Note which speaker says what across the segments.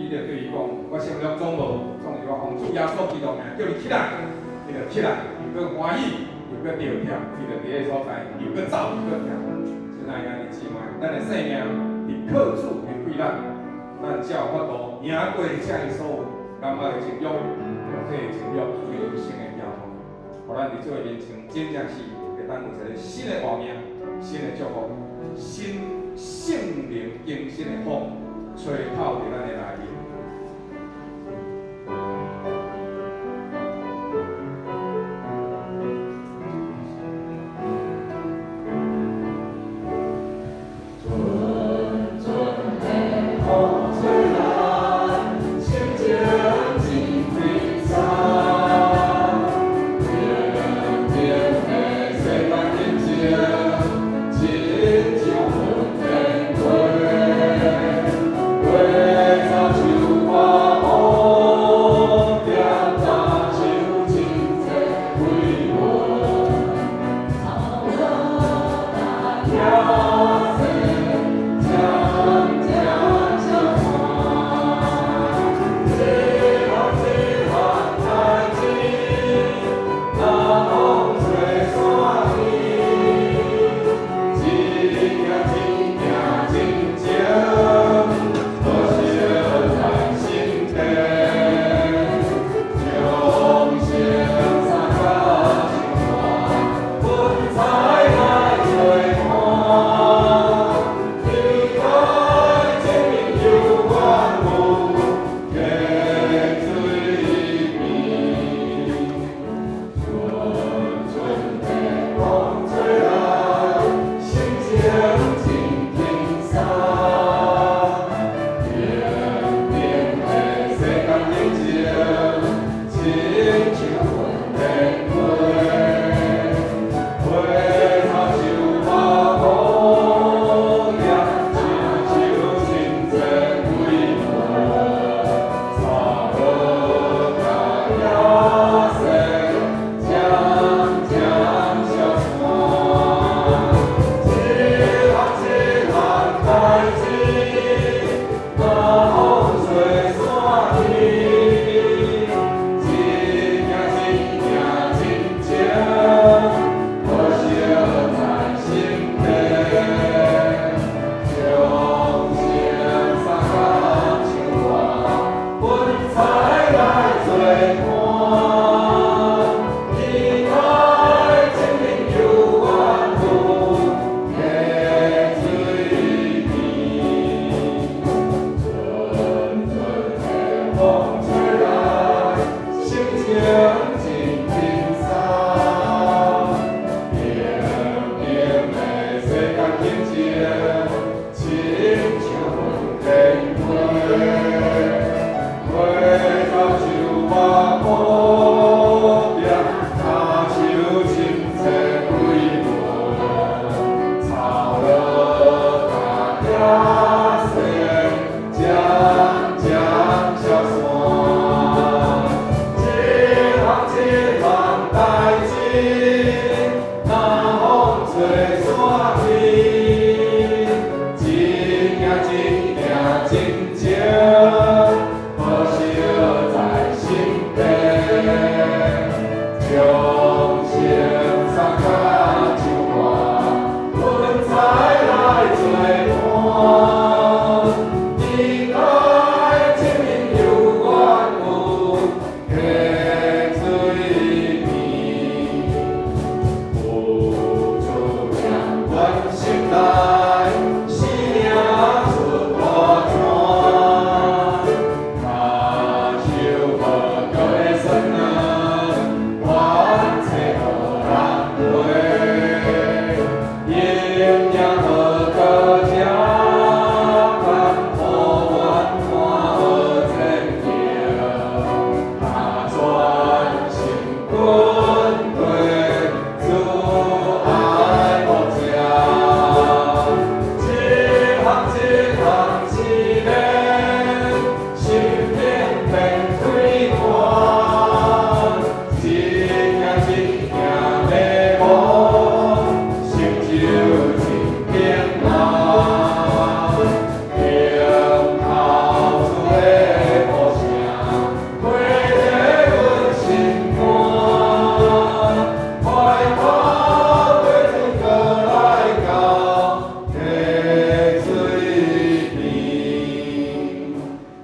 Speaker 1: 彼得對伊講：我啥物攏總無，總是我奉主耶穌基督名叫你起來，伊就起來，又閣歡喜，又閣著跳，伊就佇彼個所在，又閣走，又閣跳。親愛的兄弟姊妹，咱的生命是靠主的貴咱，咱才有法度贏過這所有感覺的情慾、肉體的情慾、人生的交通。予咱佇主的面前，真正是會當有一個新的活命、新的祝福、新聖靈更新的風，吹透佇咱的內面。
Speaker 2: 陣陣的風吹來，心情真快哉。平平的世界寧靜，親像雲天過，過走像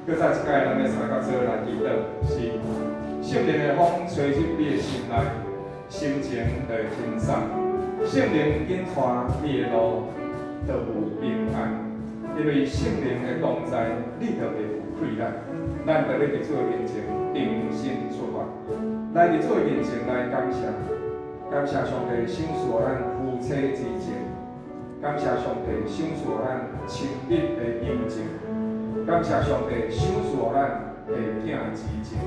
Speaker 1: 閣再一擺，咱欲三角做來祈禱，是聖靈的風吹入你的心內，心情就會輕鬆。聖靈引帶你的路，就有平安。因為聖靈的同在，你就袂有氣力。咱就欲佇主的面前重新出發，來佇主的面前來感謝，感謝上帝賞賜予咱夫妻之情，感謝上帝賞賜予咱親密的友情，感謝上帝賞賜予咱下囝之情，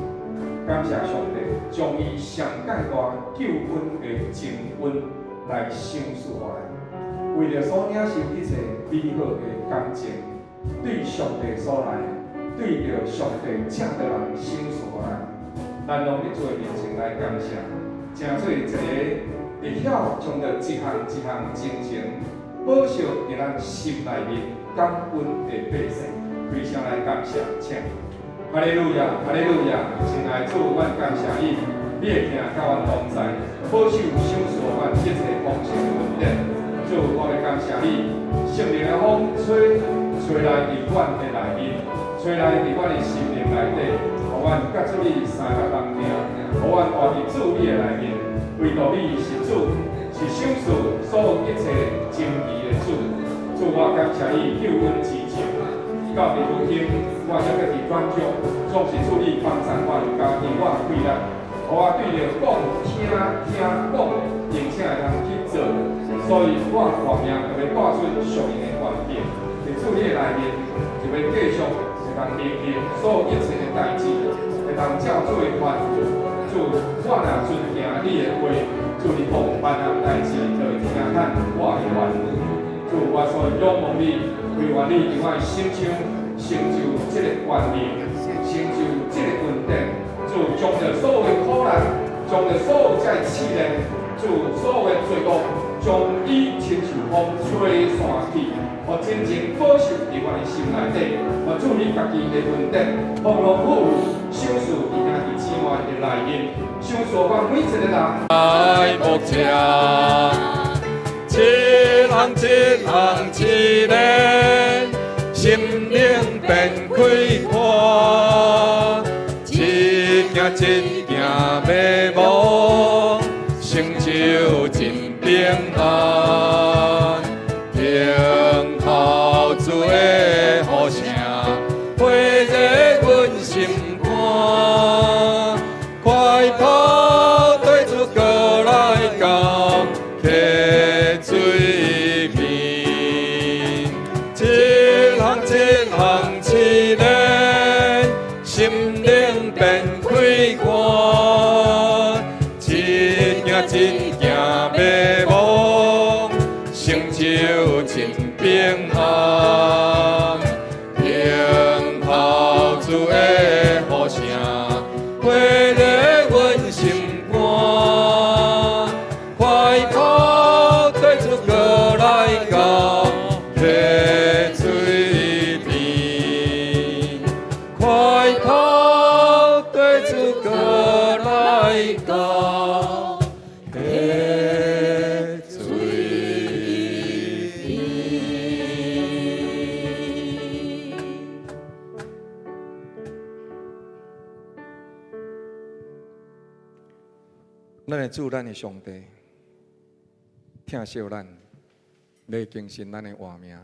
Speaker 1: 感謝上帝將伊上蓋大救恩的情恩來賞賜予咱。為著所領受一切美好的感情，對上帝所來的，對著上帝正的人賞賜予咱，咱攏佇主的面前來感謝，成做一個會曉將著一項一項真情保守佇咱心內面感恩的百姓，開聲來感謝，請。哈利路亞，哈利路亞，親愛的主，阮感謝你，你會疼佮阮同在，保守賞賜阮一切豐盛的恩典。主，我欲感謝你，聖靈的風吹，吹來佇阮的內面，吹來佇阮的心靈內底，予阮佮主你相佮同行，予阮活佇主你的內面，唯獨你是主，是賞賜所有一切情誼的主。主，我感謝你救恩之情，到佇如今，我猶閣佇軟弱，總是主你幫助我，加添我氣力，予我對著講、聽、聽講，並且會當去做。所以我活命就欲帶出屬靈的權柄，佇主你的內面，就欲繼續會當明白所有一切的代誌，會當照主的吩咐。主，我若遵行你的話，主你講萬項代誌，就會聽咱我的吩咐。主，我所以仰望你，惟願你佇我的心中成就這个權能，成就這个恩典。主，將著所有的苦難，將著所有這个試煉，主所有的罪惡，將伊親像風吹散去，予真正保守佇我的心內底，予主你家己的恩典，豐豐富富賞賜佇兄弟姊妹的內面，賞賜我每一個人。
Speaker 2: 來牧者，一項一項試煉，心靈變開闊，一行一行迷惘，成就真平安。聽候主的呼聲，火熱阮心肝，快跑對主過來到溪水邊，一項一項試煉，心靈變開闊，一行一行迷惘，成就真平安。聽候主的呼聲，火熱阮心肝，快跑對主過來到溪水邊，快跑對主過來到溪水邊。
Speaker 1: 咱的主，咱的上帝，疼惜咱，欲更新咱的活命，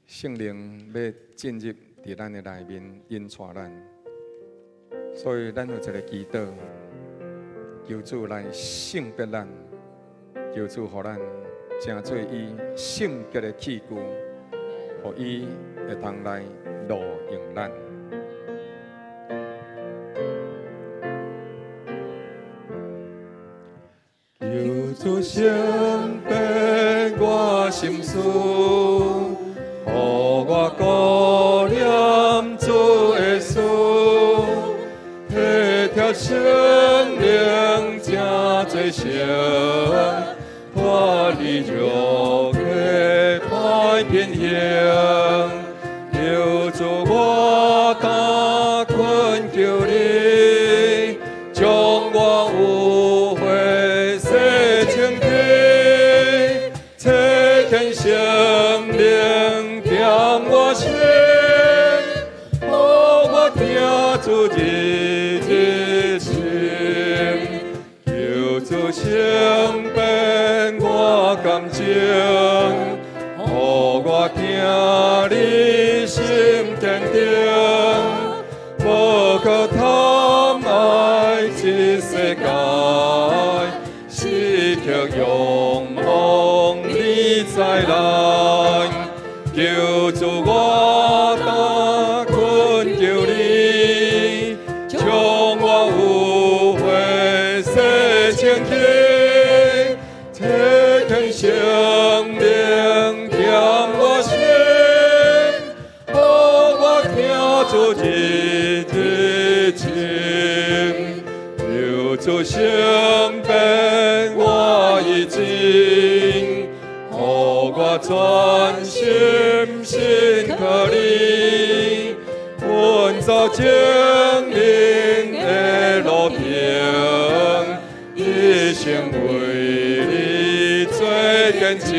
Speaker 1: 聖靈欲進入佇咱的內面，引帶咱，所以咱有一个祈禱，求主來聖別咱，求主予咱成做伊聖潔的器具，予伊會當來錄用咱。
Speaker 2: 求主聖別我心思，予我顧念主的事，體貼聖靈成做聖，脫離肉體歹品行。求主我擔懇求你，將我污穢洗清去，差遣聖靈踮我身，予主日日親，求主聖變我感情，予我疼你心堅定，無可貪愛這世界，時刻仰望你再來，求主我擔懇求你，將我污穢洗清去，差遣聖靈踮我心，予我疼主日日親，求主聖變我意志，予我專心信靠你，穩走生命的路程，一生為你做見證。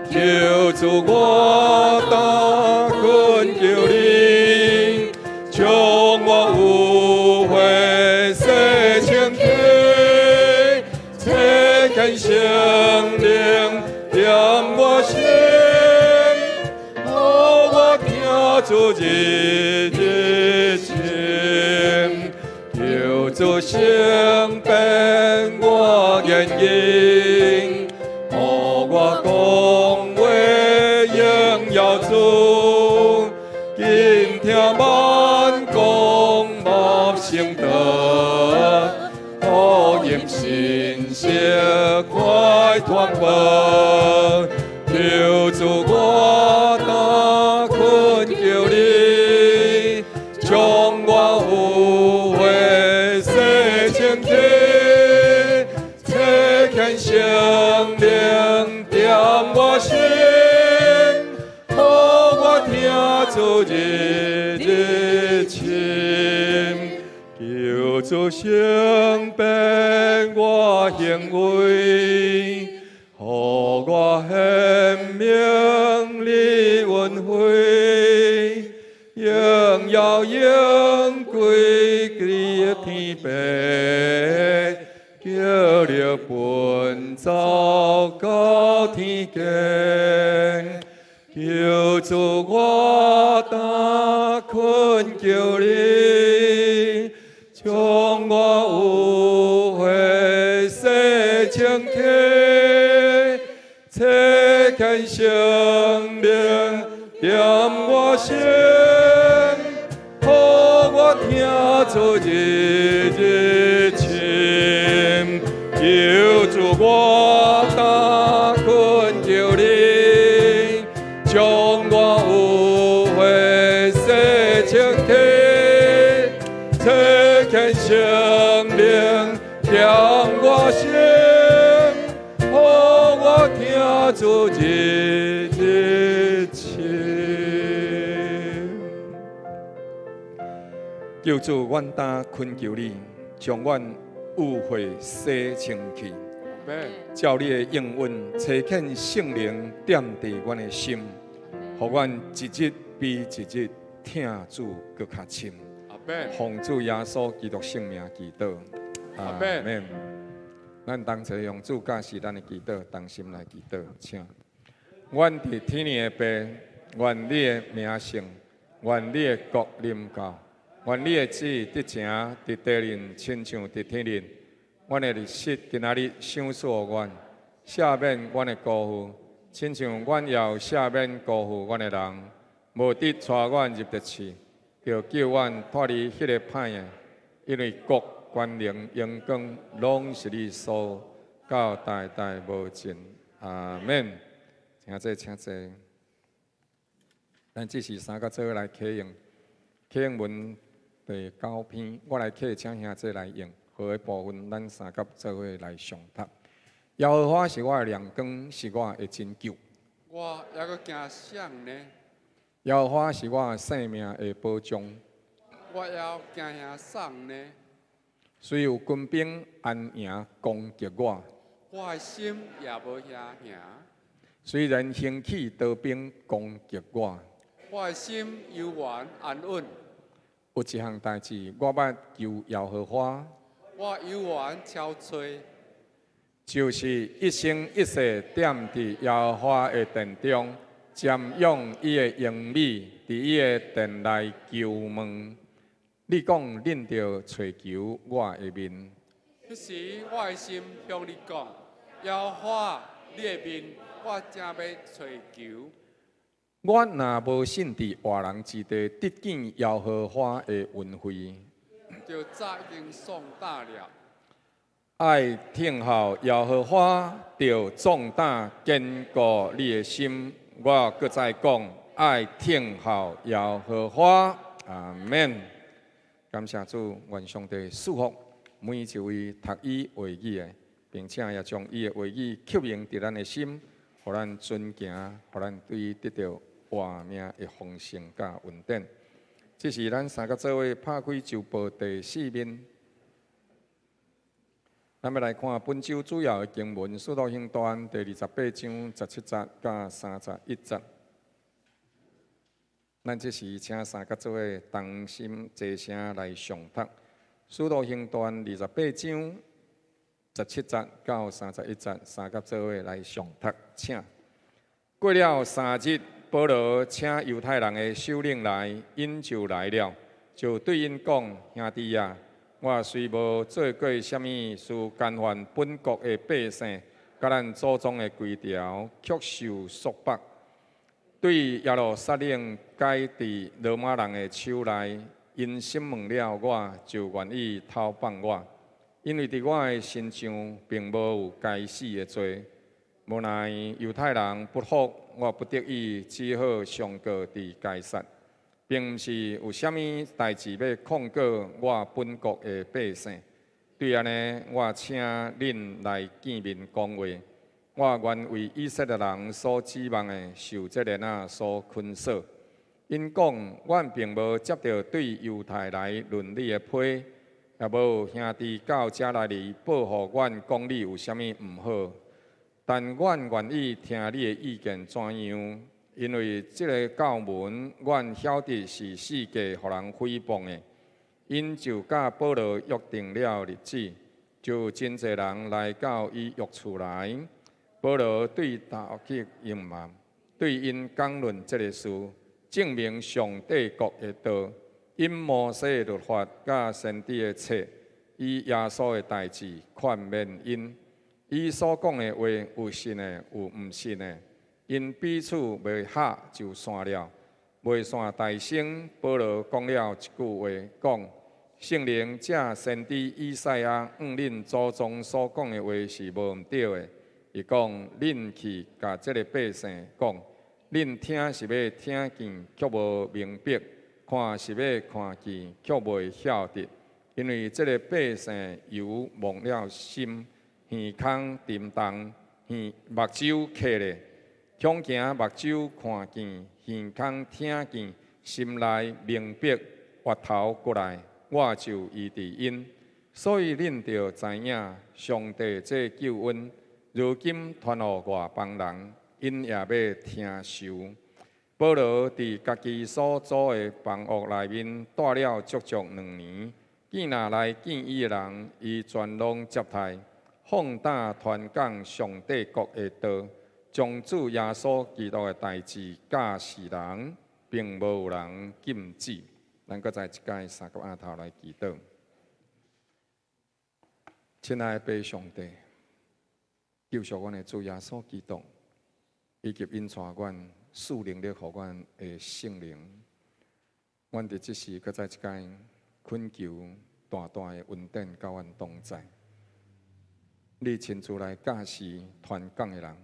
Speaker 2: 求主我擔懇求你，將我污穢洗清去，差遣聖靈踮我心，予我疼主日日親，求主聖變我言語，予我講話榮耀主，緊聽萬講莫成道，福音信息快傳播，求主我擔懇求你，將我污穢洗清去，差遣聖靈踮我心，予我疼主日日親，求主聖變我行為，予我顯明你恩惠，榮耀永歸你的天父，叫你奔走到天間，求主我擔懇求你，將我污穢洗清去，差遣聖靈踮我心，予我疼主日日親，求主我擔懇求你，將我污穢洗清去，差遣聖靈踮我心，予我疼主日日親。求主，阮擔懇求你，將阮污穢洗清去，照你的應允，差遣聖靈踮佇阮的心，予阮一日比一日疼主閣較深。奉主耶穌基督聖名祈禱，阿門。咱同齊用主教示咱的祈禱，同心來祈禱，請。阮佇天頂的父，願你的名聖，願你的國臨到，願你的旨意得成佇地面，親像佇天頂。阮的日食今仔日賞賜予阮，赦免阮的辜負，親像阮也有赦免辜負阮的人。無得帶阮入著試，著救阮脫離彼个歹的，因為國、權能、榮光，攏是你所有，到代代無盡。阿門。請坐，請坐。咱這是三個做伙來啟用，啟用文第九篇，我來啟，請兄弟來用。好的部分，咱三個做伙來誦讀。耶和華是我的亮光，是我的拯救。
Speaker 1: 我猶閣驚啥呢？
Speaker 2: 耶和華是我性命的保障。
Speaker 1: 我猶驚嚇啥呢？
Speaker 2: 雖有軍兵安營攻擊我，
Speaker 1: 我的心也無嚇驚。
Speaker 2: 雖然興起刀兵攻擊我，
Speaker 1: 我的心猶原安穩。有一項代誌，我欲求耶和華，
Speaker 3: 我猶原悄揣，
Speaker 1: 就是一生一世踮佇耶和華的殿中，瞻仰伊的榮美，佇伊的殿內求問。你講，恁著揣求我的面。
Speaker 3: 彼時我的心向你講：耶和華，你的面，我正欲揣求。
Speaker 1: 我若無信佇活人之地得見耶和華的恩惠，
Speaker 3: 就早已經喪膽了。
Speaker 1: 愛聽候耶和華，著壯膽堅固你的心。我閣再講，愛聽候耶和華。阿們。感謝主，願上帝賜福每一位讀伊話語的，並且也將伊的話語刻銘佇咱的心，予咱遵行，予咱對伊得著活命的豐盛佮恩典。這是咱三個做伙拍開週報第四面，咱欲來看本週主要的經文《使徒行傳》第28章17節到31節。咱這時請三個做伙同心齊聲來誦讀《使徒行傳》28章17節到31節，三個做伙來誦讀，請。過了3日，保羅請猶太人的首領來，𪜶就來了，就對𪜶講：兄弟啊，我雖無做過啥物事干犯本國的百姓，佮咱祖宗的規條，卻受束縛。對耶路撒冷解佇羅馬人的手內，𪜶審問了我，就願意偷放我，因為佇我的身上並無有該死的罪。無奈猶太人不服，我不得已只好上告佇該撒，並毋是有啥物代誌欲控告我本國的百姓。對按呢，我請恁來見面講話。我願為以色列人所指望的，受這鏈仔所捆鎖。𪜶講，阮並無接著對猶太來論你的批，也無兄弟到遮來哩報予阮講你有啥物毋好。但阮願意聽你的意見怎樣，因為這个教門，阮曉得是四界予人誹謗的。𪜶就佮保羅約定了日子，就有真濟人來到伊約厝內。保羅對頭去應嘛，對𪜶講論這个事，證明上帝國的道，引摩西的律法佮先知的冊，以耶穌的代誌勸勉𪜶。伊所講的話有信的，有毋信的，𪜶彼此袂合就散了。袂散大聲，保羅講了一句話，講：聖靈藉先知以賽亞向恁祖宗所講的話是無毋對的。伊講：恁去共這个百姓講，恁聽是欲聽見，卻無明白；看是欲看見，卻袂曉得。因為這个百姓油蒙了心，耳孔沉重，耳目睭瞌咧，恐驚目睭看見，耳孔聽見，心內明白，回頭過來，我就醫治𪜶。所以恁著知影，上帝這救恩，如今傳予外邦人，𪜶也欲聽受。保羅佇家己所租的房屋內面蹛了足足2年，見若來見伊的人，伊全攏接待，放膽傳講上帝國的道，將主耶穌基督的代誌教示人，並無有人禁止。咱閣再一擺三個阿頭來祈禱。親愛的父上帝，救贖阮的主耶穌基督，以及引帶阮賜能力予阮的聖靈，阮佇這時閣再一擺懇求大大的恩典佮阮同在。你親自來教示傳講的人，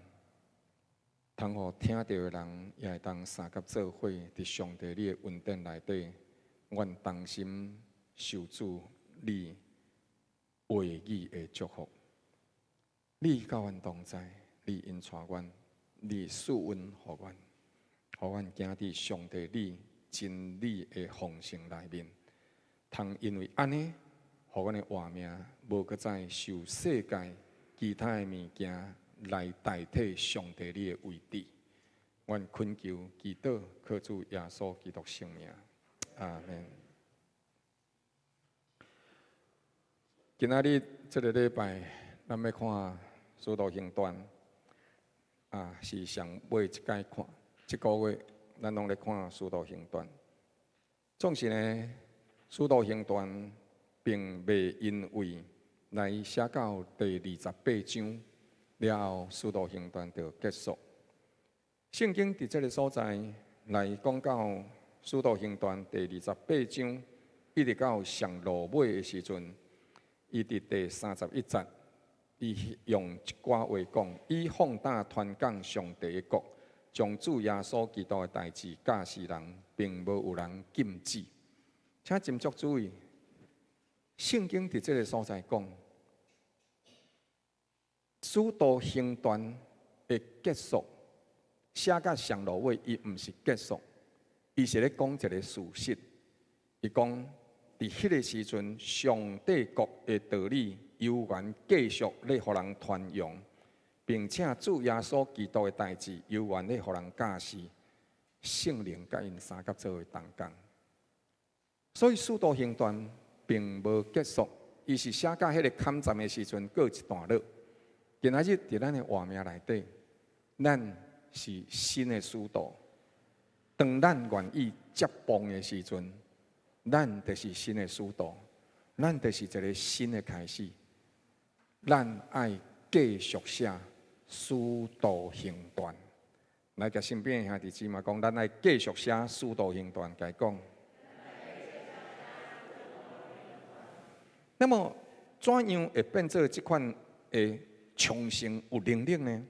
Speaker 1: 通予聽著的人也會當相佮做伙，佇上帝你的恩典內底，阮同心受主你話語的祝福。你佮阮同在，你引帶阮，你賜恩予阮，予阮行佇上帝你真理的豐盛內面。通因為按呢，予阮的活命無閣再受世界其他的物件來代替上帝你的位置。阮懇求祈禱，靠主耶穌基督聖名，阿們。
Speaker 2: 今仔日這个禮拜，咱欲看《使徒行傳》，是上尾一擺看。這个月咱攏咧看《使徒行傳》。總是呢，《使徒行傳》並未因為來寫到第28章了後，《使徒行傳》就結束。聖經佇這个所在來講到《使徒行傳》第28章，一直到上落尾的時陣，伊佇第31節，伊用一寡話講，以放膽傳講上帝的國，將主耶穌基督的代誌教示人，並無有人禁止。請斟酌注意，聖經佇這个所在講，使徒行傳的結束，寫甲上落尾，伊毋是結束，伊是咧講一个事實。伊講佇彼个時陣，上帝國的道理猶原繼續咧予人傳揚，並且主耶穌基督的代誌猶原咧予人教示，聖靈佮𪜶相佮做伙同工。所以使徒行傳並無結束，伊是寫到彼个坎站的時陣告一段落。今仔日佇咱的活命內底，咱是新的使徒。當咱願意接棒的時陣，咱就是新的使徒，咱就是一个新的開始。咱愛繼續寫使徒行傳。來，共身邊的兄弟姊妹講，咱愛繼續寫使徒行傳，共伊講。那麼，怎樣會變做這款的衝性有能力呢？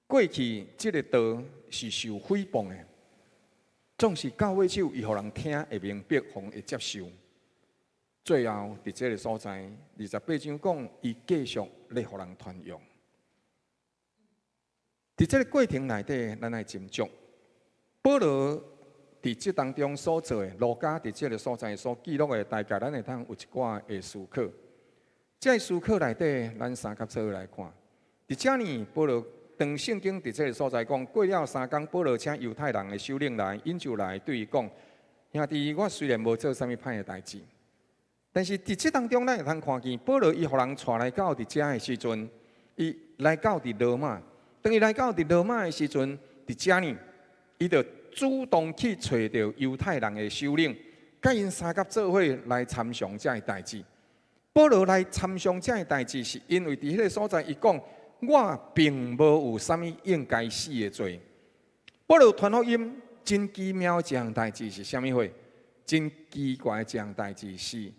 Speaker 2: 過去這个道是受誹謗的，總是到尾手伊予人聽會明白，予人會接受。最後，佇這个所在，28章講，伊繼續咧予人傳揚。佇這个過程內底，咱愛斟酌保羅佇這當中所做的，路加佇這个所在所記錄的，大概咱會通有一寡的思考。這个思考內底，咱相佮做伙來看。佇遮呢，保羅當聖經佇這个所在講，過了3工，保羅請猶太人的首領來，𪜶就來對伊講：兄弟，我雖然無做啥物歹的代誌，但是佇這當中，咱會通看見保羅伊予人帶來到佇遮的時陣，伊來到佇羅馬。當伊來到佇羅馬的時陣，佇遮呢，伊就主動去揣著猶太人的首領，佮𪜶相佮做伙來參詳這个代誌。保羅來參詳這個代誌，是因為佇彼个所在，伊講我並無有啥物應該死的罪。保羅傳福音真奇妙的一項代誌是啥物貨？真奇怪的一項代誌是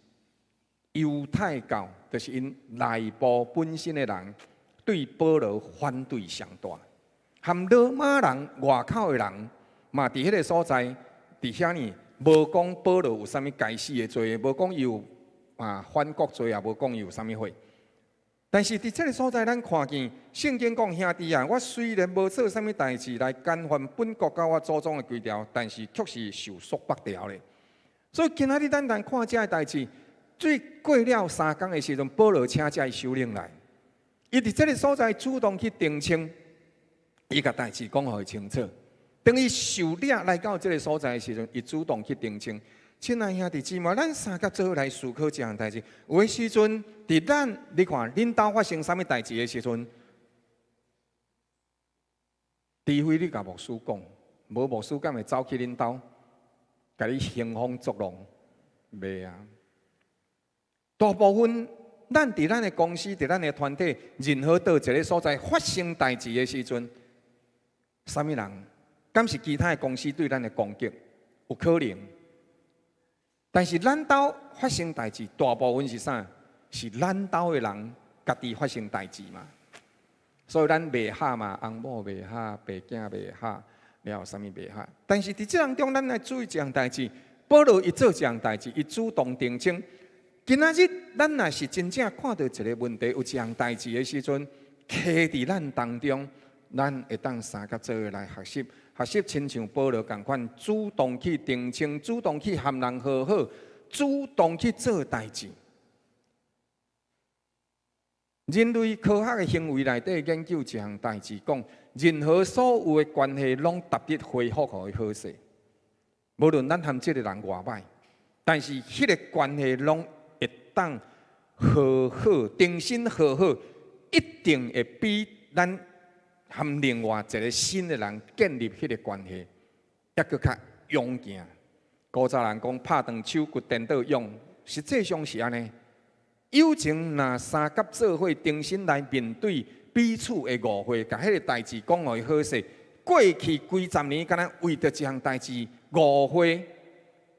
Speaker 2: 猶太教，就是𪜶內部本身的人對保羅反對上大，含羅馬人外口的人嘛，佇彼个所在，佇遐呢，無講保羅有啥物該死的罪，無講伊有反國罪，也無講伊有啥物貨。但是佇這个所在，咱看見聖經講兄弟啊，我雖然無做啥物代誌來干犯本國佮我祖宗的規條，但是卻是受束縛牢咧。所以今仔日咱來看這个代誌，最過了3工的時陣，保羅請這个首領來，伊佇這个所在主動去澄清，伊共代誌講予伊清楚。當伊受掠來到這个所在的時陣，伊主動去澄清。親愛兄弟姊妹，咱相佮做伙來思考這項代誌。有的時陣，佇咱你看，恁兜發生啥物代誌的時陣，除非你共牧師講，無牧師敢會走去恁兜，共你興風作浪？袂啊！大部分咱佇咱的公司、佇咱的團體，任何佗一个所在發生代誌的時陣，啥物人？敢是其他的公司對咱的攻擊？有可能。但是咱兜發生代誌，大部分是啥？是咱兜的人家己發生代誌嘛。所以咱袂合嘛，翁某袂合，爸囝袂合，了後啥物袂合。但是佇這當中，咱來注意一項代誌。保羅伊做這項代誌，伊主動澄清。今仔日咱若是真正看到一个問題，有一項代誌的時陣，卡佇咱當中，咱會當相佮做伙來學習。學習親像保羅仝款，主動去澄清，主動去和人和好，主動去做代誌。人類科學的行為內底研究一項代誌，講任何所有的關係攏值得恢復予伊好勢。無論咱和這个人偌歹，但是彼个關係攏會當
Speaker 1: 和好，重新和好，一定會比咱和另外一个新的人建立彼个關係，猶閣較勇健。古早人講拍斷手骨顛倒勇，實際上是按呢。友情若相佮做伙，重新來面對彼此的誤會，共彼個代誌講予伊好勢。過去幾十年，敢若為著一項代誌誤會，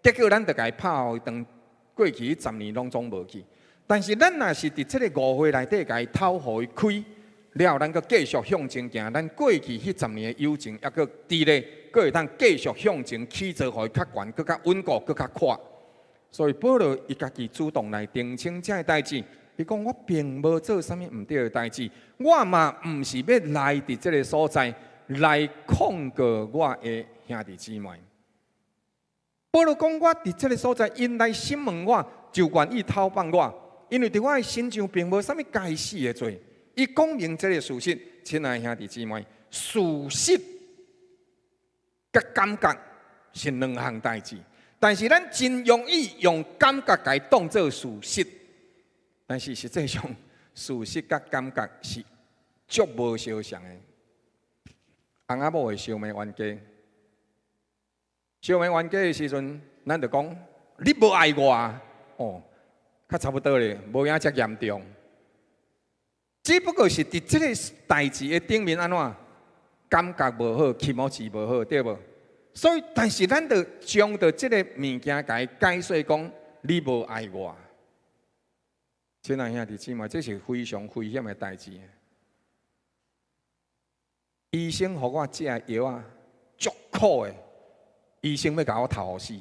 Speaker 1: 結果咱就共伊拍予伊斷，過去彼十年攏總無去。但是咱若是佇這個誤會內底共伊透予伊開，了後咱閣繼續向前行，咱過去彼十年的友情，猶閣佇咧，閣會當繼續向前起做，予伊較懸、閣較穩固、閣較闊。所以保羅伊家己主動來澄清這个代誌，伊講我並無做啥物毋對的代誌，我嘛毋是欲來佇這个所在來控告我的兄弟姊妹。保羅講我佇這个所在，𪜶來審問我，就願意透放我，因為佇我的身上並無啥物該死的罪。伊講明這个事實，親愛兄弟姊妹，事實佮感覺是兩項代誌，但是咱真容易用感覺共伊當做事實，但是實際上事實佮感覺是足無相像的。翁仔某會相罵冤家，相罵冤家的時陣，咱就講你無愛我哦，較差不多咧，無影遮嚴重。只不過是佇這個代誌的頂面按怎感覺無好，気持ち無好，對無？所以，但是咱就將著這個物件共伊解說講，你無愛我。親愛兄弟姊妹，這是非常危險的代誌。醫生予我食的藥仔，足苦的。醫生欲共我頭予死，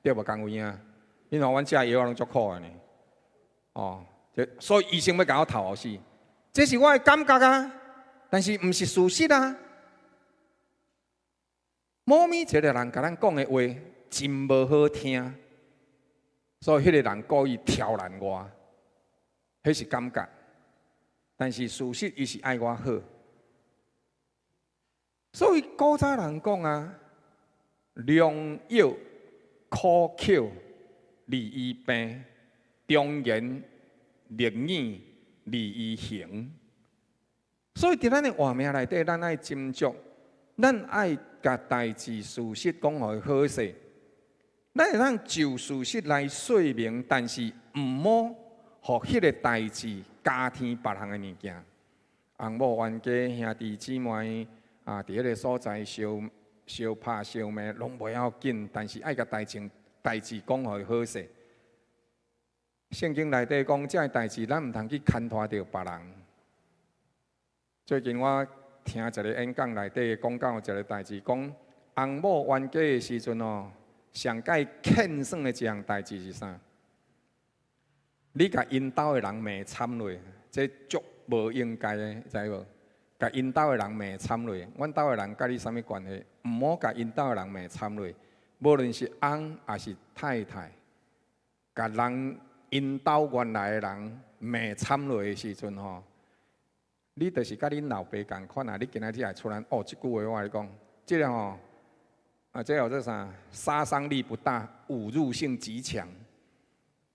Speaker 1: 對無？敢有影？你看阮食藥仔攏足苦的呢。哦，所以醫生欲共我頭予死，這是我的感覺啊，但是毋是事實啊。某咪一個人共咱講的話真無好聽，所以彼個人故意刁難我，彼是感覺。但是事實伊是愛我好，所以古早人講啊，良藥苦口利於病，忠言逆耳利於行。所以佇咱的活命內底，咱愛斟酌，咱愛共代誌事實講予伊好勢，咱會當就事實來說明，但是毋好予彼个代誌加添別項的物件。翁某冤家兄弟姊妹啊，佇彼个所在相相拍相罵攏袂要緊，但是愛共代誌代誌講予伊好勢。聖經內底講，這个代誌咱毋通去牽拖著別人。最近我聽一个演講內底講到一个代誌，講翁某冤家的時陣哦，上蓋欠算的一項代誌是啥？你共𪜶兜的人罵慘落，這足無應該的，知無？共𪜶兜的人罵慘落，阮兜的人佮你啥物關係？毋好共𪜶兜的人罵慘落，無論是翁抑是太太，共人𪜶兜原來的人罵慘落的時陣吼，你就是佮恁老爸仝款啊！你今仔日會出來哦，這句話我共你講，這个吼啊，這叫做啥？殺傷力不大，侮辱性極強。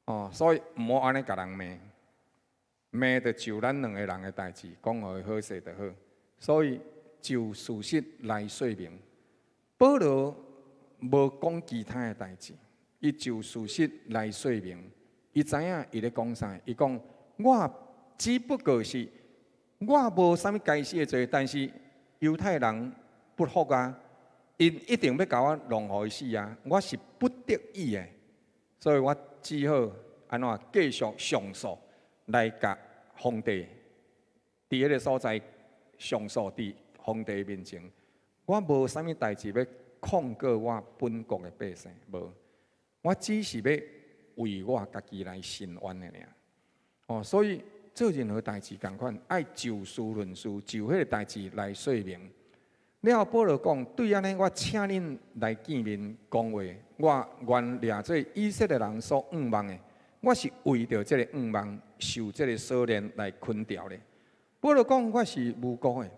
Speaker 1: 哦，所以毋好按呢共人罵，罵就就咱兩个人的代誌，講予伊好勢就好。所以就事實來說明，保羅無講其他的代誌，伊就事實來說明。伊知影伊咧講啥？伊講我只不過是我無啥物該死的罪，但是猶太人不服啊，𪜶一定欲共我弄予伊死啊！我是不得已的，所以我只好按怎繼續上訴來共皇帝佇彼个所在上訴佇皇帝面前。我無啥物代誌欲控告我本國的百姓，無，我只是欲為我家己來伸冤的爾。哦，所以做任何代誌仝款，愛就事論事，就彼个代誌來說明。了後保羅講，對按呢，我請恁來見面講話，我願掠做以色列人所向望的，我是為著這个向望，受這个鎖鏈來捆牢的。保羅講，我是無辜的。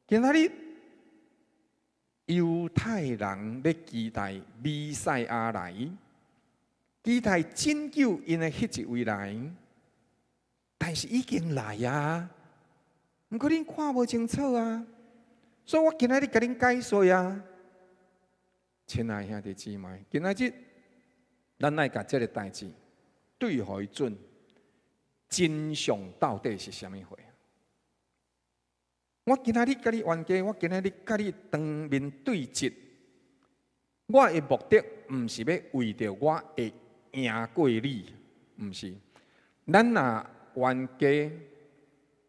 Speaker 1: 今仔日猶太人咧期待彌賽亞來，期待拯救𪜶的彼一位來。但是已經來啊，毋過恁看無清楚啊，所以我今仔日共恁解說啊。親愛兄弟姊妹，今仔日咱愛共這个代誌對予伊準，真相到底是啥物貨？我今仔日共你冤家，我今仔日共你當面對質，我的目的毋是欲為著我會贏過你，毋是。咱若冤家，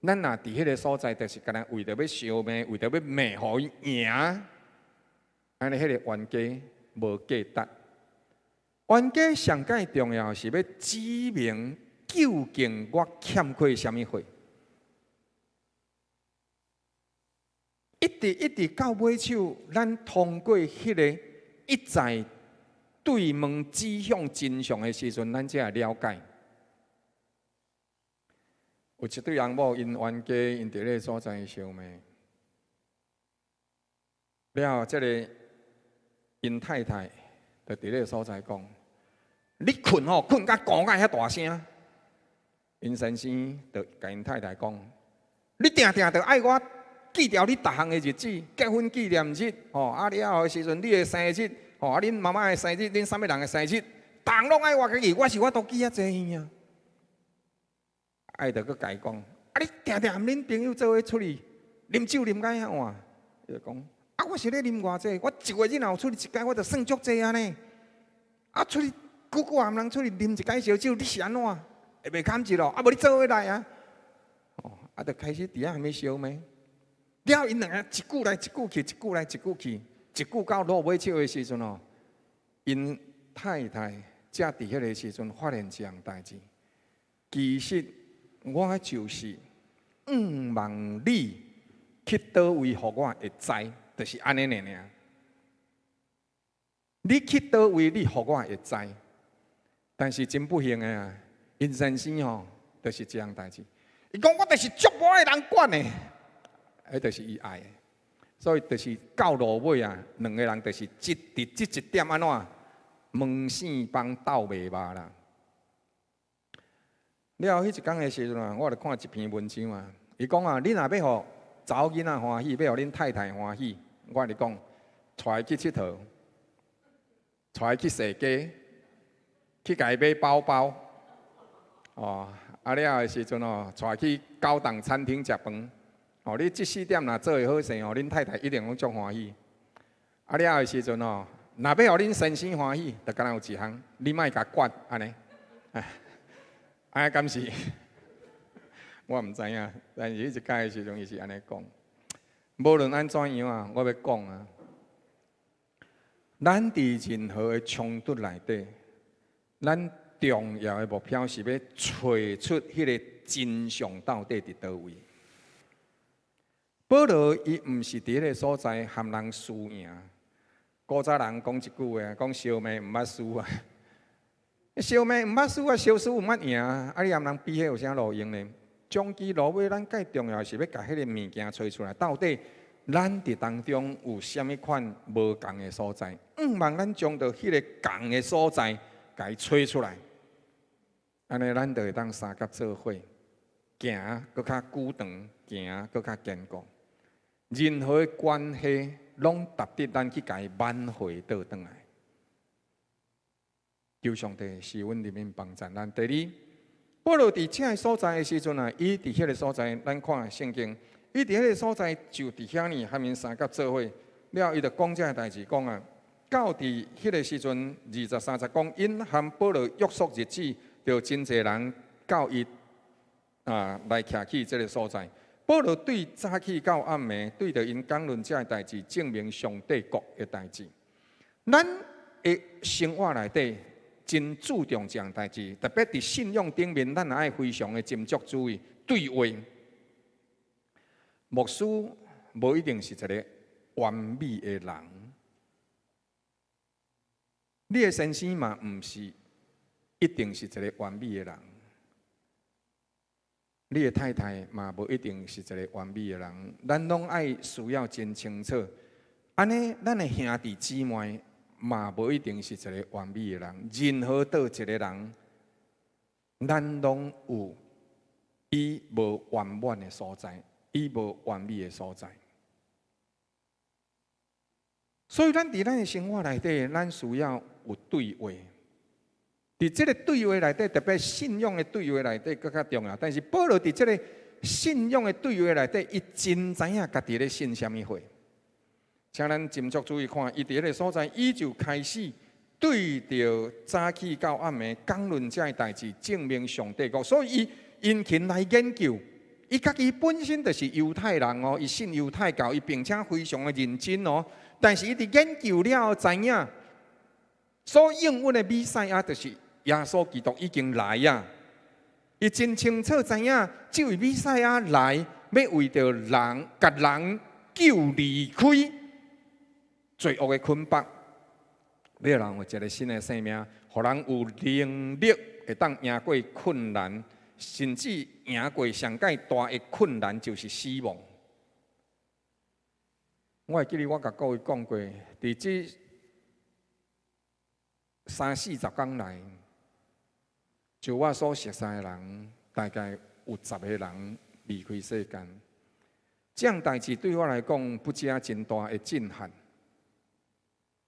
Speaker 1: 咱若佇彼个所在，就是干焦為著欲相罵，為著欲罵予伊贏，按呢彼个冤家無價值。冤家上蓋重要是欲指明究竟我欠缺啥物貨。一直一直到尾手，咱通過彼个一再對問指向真相的時陣，咱才會了解。有一對翁某，𪜶冤家，𪜶佇咧个所在相罵。了後，這个𪜶太太就佇咧个所在講：你睏吼，睏甲鼓甲遐大聲。𪜶先生就共𪜶太太講：你定定著愛我記牢你逐項的日子，結婚紀念日，吼啊了後的時陣，你的生日，吼啊恁媽媽的生日，恁啥物人的生日，逐項攏愛我記，我是我都記遐濟啊。愛著閣共伊講，啊你定定和恁朋友做伙出去啉酒啉甲遐晚，伊就講，啊我是咧啉偌濟，我一月若有出去一擺，我就算足濟啊呢。啊出去久久和人出去啉一擺燒酒，你是按怎？會袂堪一咯？啊無你做伙來啊？哦，啊就開始佇遐彼相罵。了後𪜶兩个一句來一句去，一句來一句去，一句到落尾手的時陣哦，𪜶太太才佇彼个時陣發現一項代誌，其實。我就是向望你去佗位，予我會知，就是按呢爾爾。你去佗位，你予我會知，但是真不幸的啊，𪜶先生吼，就是這項代誌。伊講我就是足無愛人管的，彼就是伊愛的，所以就是到落尾啊，兩个人就是這佇這一點按怎，門生幫鬥袂肉啦。了後，彼一工的時陣啊，我就看一篇文章啊。伊講啊，你若欲予查某囡仔歡喜，欲予恁太太歡喜，我共你講，帶伊去𨑨迌，帶伊去踅街，去共伊買包包，哦，啊了後的時陣哦，帶去高檔餐廳食飯，哦，你這四點若做會好勢哦，恁太太一定攏足歡喜。啊了後的時陣哦，若欲予恁先生歡喜，就干焦有一項，你莫共管按呢。啊，敢是？我毋知影，但是彼一擺的時陣，伊是按呢講。無論按怎樣啊，我欲講啊，咱佇任何的衝突內底，咱重要的目標是欲揣出彼个真相到底佇佗位。保羅伊毋是佇彼个所在含人輸贏。古早人講一句話，講相罵毋捌輸啊。相罵毋捌輸啊，相輸毋捌贏啊！啊，你含人比彼有啥路用呢？終其落尾，咱蓋重要是欲共彼个物件揣出來，到底咱佇當中有啥物款無仝的所在？向望咱將著彼个仝的所在，共伊揣出來，按呢咱就會當相佮做伙，行閣較久長，行閣較堅固。任何的關係攏值得咱去共伊挽回倒轉來。求上帝賜阮入面幫助咱。第二，保羅佇這个所在的時陣啊，伊佇彼个所在，咱看聖經，伊佇彼个所在就佇遐爾和𪜶相佮做伙，了後伊就講這个代誌，講啊，到佇彼个時陣，二十三節講，𪜶和保羅約束日子，就真濟人到伊啊來徛起這个所在。保羅對早起到暗暝，對著𪜶講論這个代誌，證明上帝國的代誌。咱的生活內底，真注重這項代誌，特別佇信仰頂面，咱也愛非常的斟酌注意對話。牧師無一定是一个完美的人，你的先生嘛毋是一定是一个完美的人，你的太太嘛無一定是一个完美的人，咱攏愛需要真清楚。按呢，咱的兄弟姊妹嘛無一定是一个完美的人。任何佗一个人，咱攏有伊無圓滿的所在，伊無完美的所在。所以，咱佇咱的生活內底，咱需要有對話。佇這个對話內底，特別信仰的對話內底，閣較重要。但是保羅佇這个信仰的對話內底，伊真知影家己咧信啥物貨。請咱斟酌注意看，伊佇彼个所在，伊就開始對著早起到暗暝講論這个代誌，證明上帝國。所以，伊殷勤來研究。伊家己本身就是猶太人哦，伊信猶太教，伊並且非常的認真哦。但是伊佇研究了後，知影所應允的彌賽亞就是耶穌基督已經來啊！伊真清楚知影，這位彌賽亞來，欲為著人，共人救離開罪惡的捆綁，欲予人有一个新的生命，予人有能力會當贏過困難，甚至贏過上蓋大的困難，就是死亡。我會記得我共各位講過，佇這三四十工來，就我所熟似的人，大概有十個人離開世間。這樣代誌對我來講，不只真大的震撼，予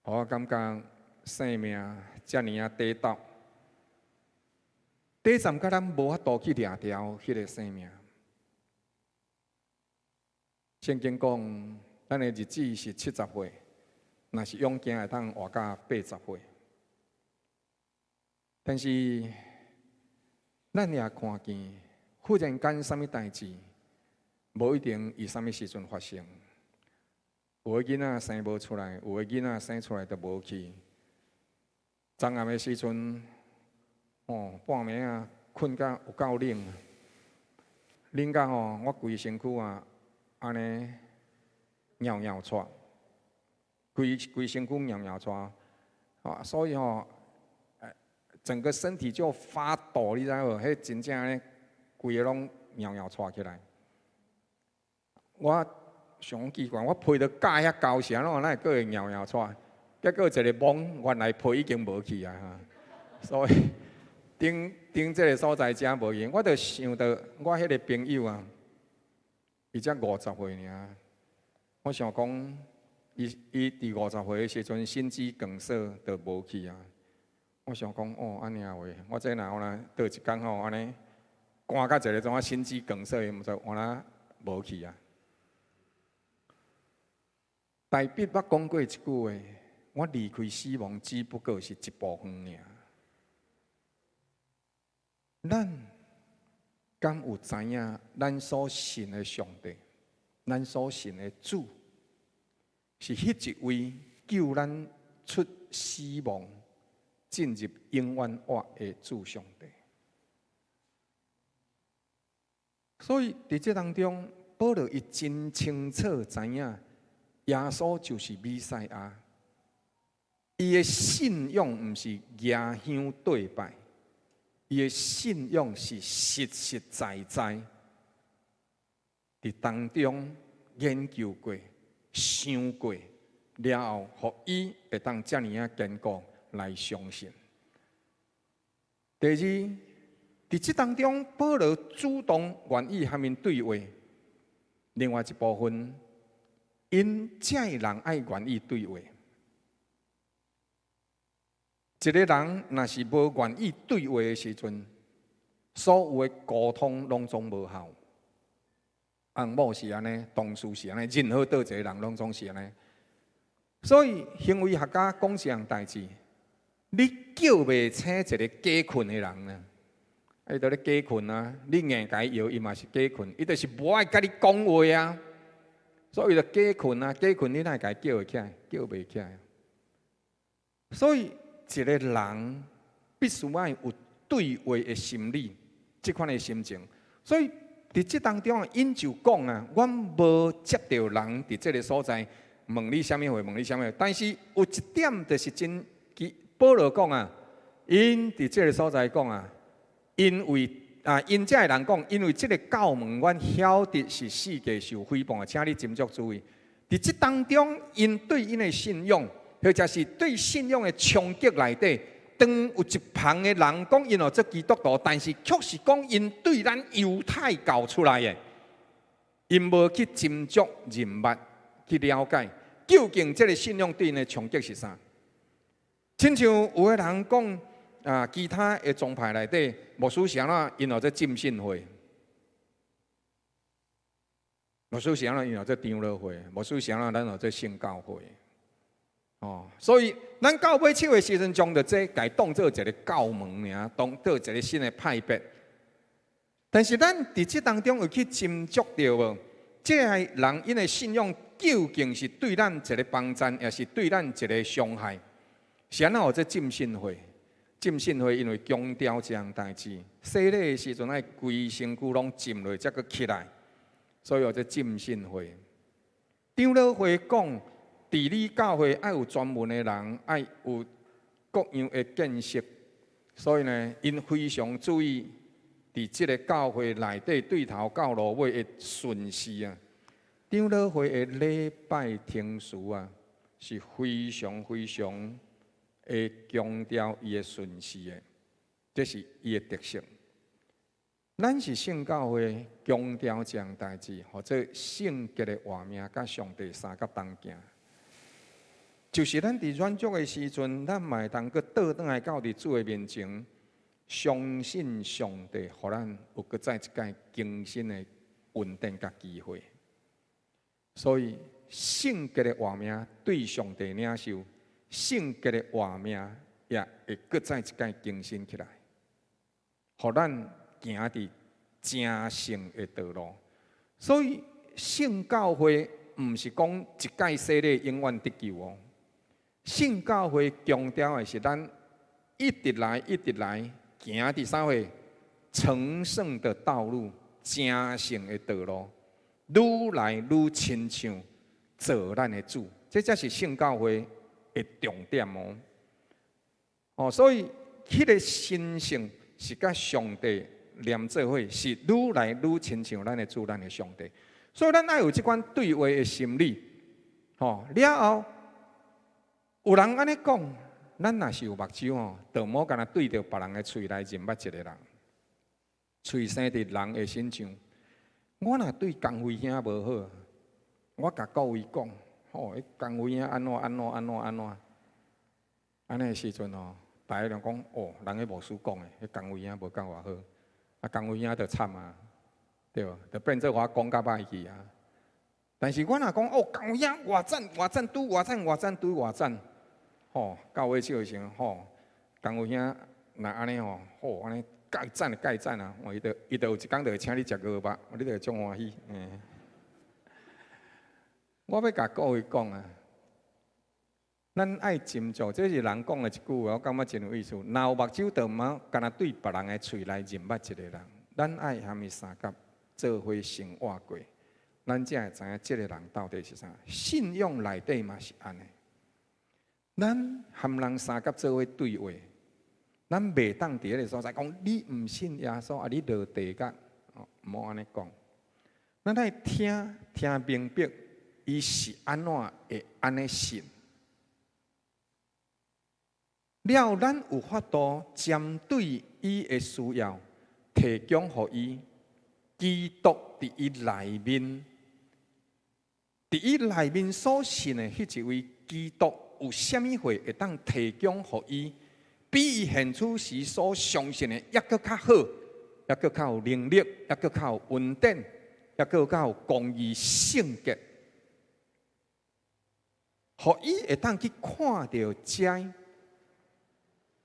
Speaker 1: 我感覺生命遮爾仔短斗，短暫甲咱無法度去掠牢彼个生命。聖經講，咱的日子是70歲，若是勇健會當活到80歲。但是，咱也看見，忽然間啥物代誌，無一定佇啥物時陣發生。有的囡仔生無出來，有的囡仔生出來就無去。昨暗的時陣，哦，半暝啊，睏甲有夠冷，冷甲吼，我規身軀啊，按呢搖搖掣，規規身軀搖搖掣，啊，所以吼，整個身體就發抖，你知無？彼真正咧，規个攏搖搖掣起來。我想奇怪，我被都蓋遐厚是按怎，哪會閣會搖搖掣？結果一个摸，原來被已經無去啊！所以頂頂這个所在遮無閒，我就想著我彼个朋友啊，伊才50歲爾。我想講，伊伊佇50歲的時陣，心肌梗塞就無去啊。我想講，哦，按呢話，我這若有若倒一工吼，按呢寒甲一个怎啊心肌梗塞，毋知原來無去啊。大衛捌講過一句話：我離開死亡只不過是一步遠爾。咱敢有知影，咱所信的上帝，咱所信的主，是彼一位救咱出死亡、進入永遠活的主上帝。所以佇這當中，保羅伊真清楚知影，耶穌就是彌賽亞。伊的信仰毋是舉香對拜，伊的信仰是實實在在佇當中研究過、想過了後，予伊會當遮爾仔堅固來相信。第二，佇這當中，保羅主動願意和𪜶對話。另外一部分，𪜶遮的人愛願意對話。一个人若是無願意對話的時陣，所有的溝通攏總無效。翁某是按呢，同事是按呢，任何佗一個人攏總是按呢。所以行為學家講一項代誌，你叫袂醒一个假睏的人呢？伊佇咧假睏啊！你硬共伊搖，伊嘛是假睏，伊就是無愛佮你講話啊。所以就假睏啊，假睏你哪會共伊叫會起來？叫袂起來。所以一个人必須愛有對話的心理，這款的心情。所以佇這當中，𪜶就講啊，阮無接著人佇這个所在問你啥物話，問你啥物話。但是有一點就是真，保羅講啊，𪜶佇這个所在講啊，因為啊，𪜶遮的人講，因為這个教門，阮曉得是四界受誹謗的，請你斟酌注意。佇這當中，𪜶對𪜶的信仰，或者是對信仰的衝擊內底，當有一旁的人講𪜶予做基督徒，但是卻是講𪜶對咱猶太教出來的，𪜶無去斟酌認捌去了解，究竟這个信仰對𪜶的衝擊是啥？親像有的人講啊，其他的宗派內底牧師是按怎𪜶予做浸信會，牧師是按怎𪜶予做長老會，牧師是按怎咱予做聖教會。哦，所以咱到尾手的時陣，將著這共當做一个教門爾，當做一个新的派別。但是咱佇這當中有去斟酌著無？這个人𪜶的信仰究竟是對咱一个幫贊，抑是對咱一个傷害？是按怎予做浸信會？浸信會因為強調這項代誌，洗禮的時陣愛規身軀攏浸落，才閣起來，所以予做浸信會。長老會講，治理教會愛有專門的人，愛有各樣的見識，所以呢，𪜶非常注意佇這个教會內底對頭到落尾的順序啊。長老會的禮拜程序啊，是非常非常會強調伊的順序的，這是伊的特色。咱是聖教會強調這項代誌，予做聖潔的活命，佮上帝相佮同行。就是咱佇軟弱的時陣，咱嘛會當閣倒轉來到佇主的面前，相信上帝，予咱有閣再一擺更新的恩典佮機會。所以聖潔的活命對上帝領受，聖潔的活命也會閣再一擺更新起來，予咱行佇成聖的道路。所以聖教會毋是講一擺洗禮永遠得救哦。聖教會強調的是咱一直來，一直來行佇啥貨成聖的道路，成聖的道路，愈來愈親像做咱的主，這才是聖教會的重點哦。哦，所以彼个神聖是佮上帝連做伙，是愈來愈親像咱的主，咱的上帝。所以咱愛有這款對話的心理，吼了後。有人按呢講，咱若是有目睭吼，就毋好干焦對著別人的喙來認捌一个人。喙生佇人的身上。我若對江輝兄無好，我共各位講，吼，彼江輝兄按怎按怎按怎按怎，按呢的時陣吼，大家攏講，哦，人彼牧師講的，彼江輝兄無夠偌好，啊，江輝兄就慘啊，對無？就變做我講較歹去啊。但是我若講，哦，江輝兄偌讚偌讚，拄偌讚偌讚拄偌讚。吼，到尾手的時陣，吼，江輝兄若按呢吼，吼按呢蓋讚蓋讚啊！伊就有一工就會請你食鵝肉，你就會足歡喜。嗯，我欲共各位講啊，咱愛斟酌，這是人講的一句話，我感覺真有意思。若有目睭，就毋好干焦對別人的喙來認捌一个人。咱愛和伊相佮做伙生活過，咱才會知影這个人到底是啥。信仰內底嘛是按呢。咱和人相佮做伙對話，咱袂當佇彼个所在講你毋信耶穌啊，你落地獄，哦，毋好按呢講。咱愛聽聽明白，伊是按怎會按呢信。了，咱有法度針對伊的需要，提供予伊基督佇伊內面，佇伊內面所信的彼一位基督。有啥物貨會當提供予伊，比伊現處時所相信的猶閣較好，猶閣較有能力，猶閣較有恩典，猶閣較有公義聖潔，予伊會當去看著這，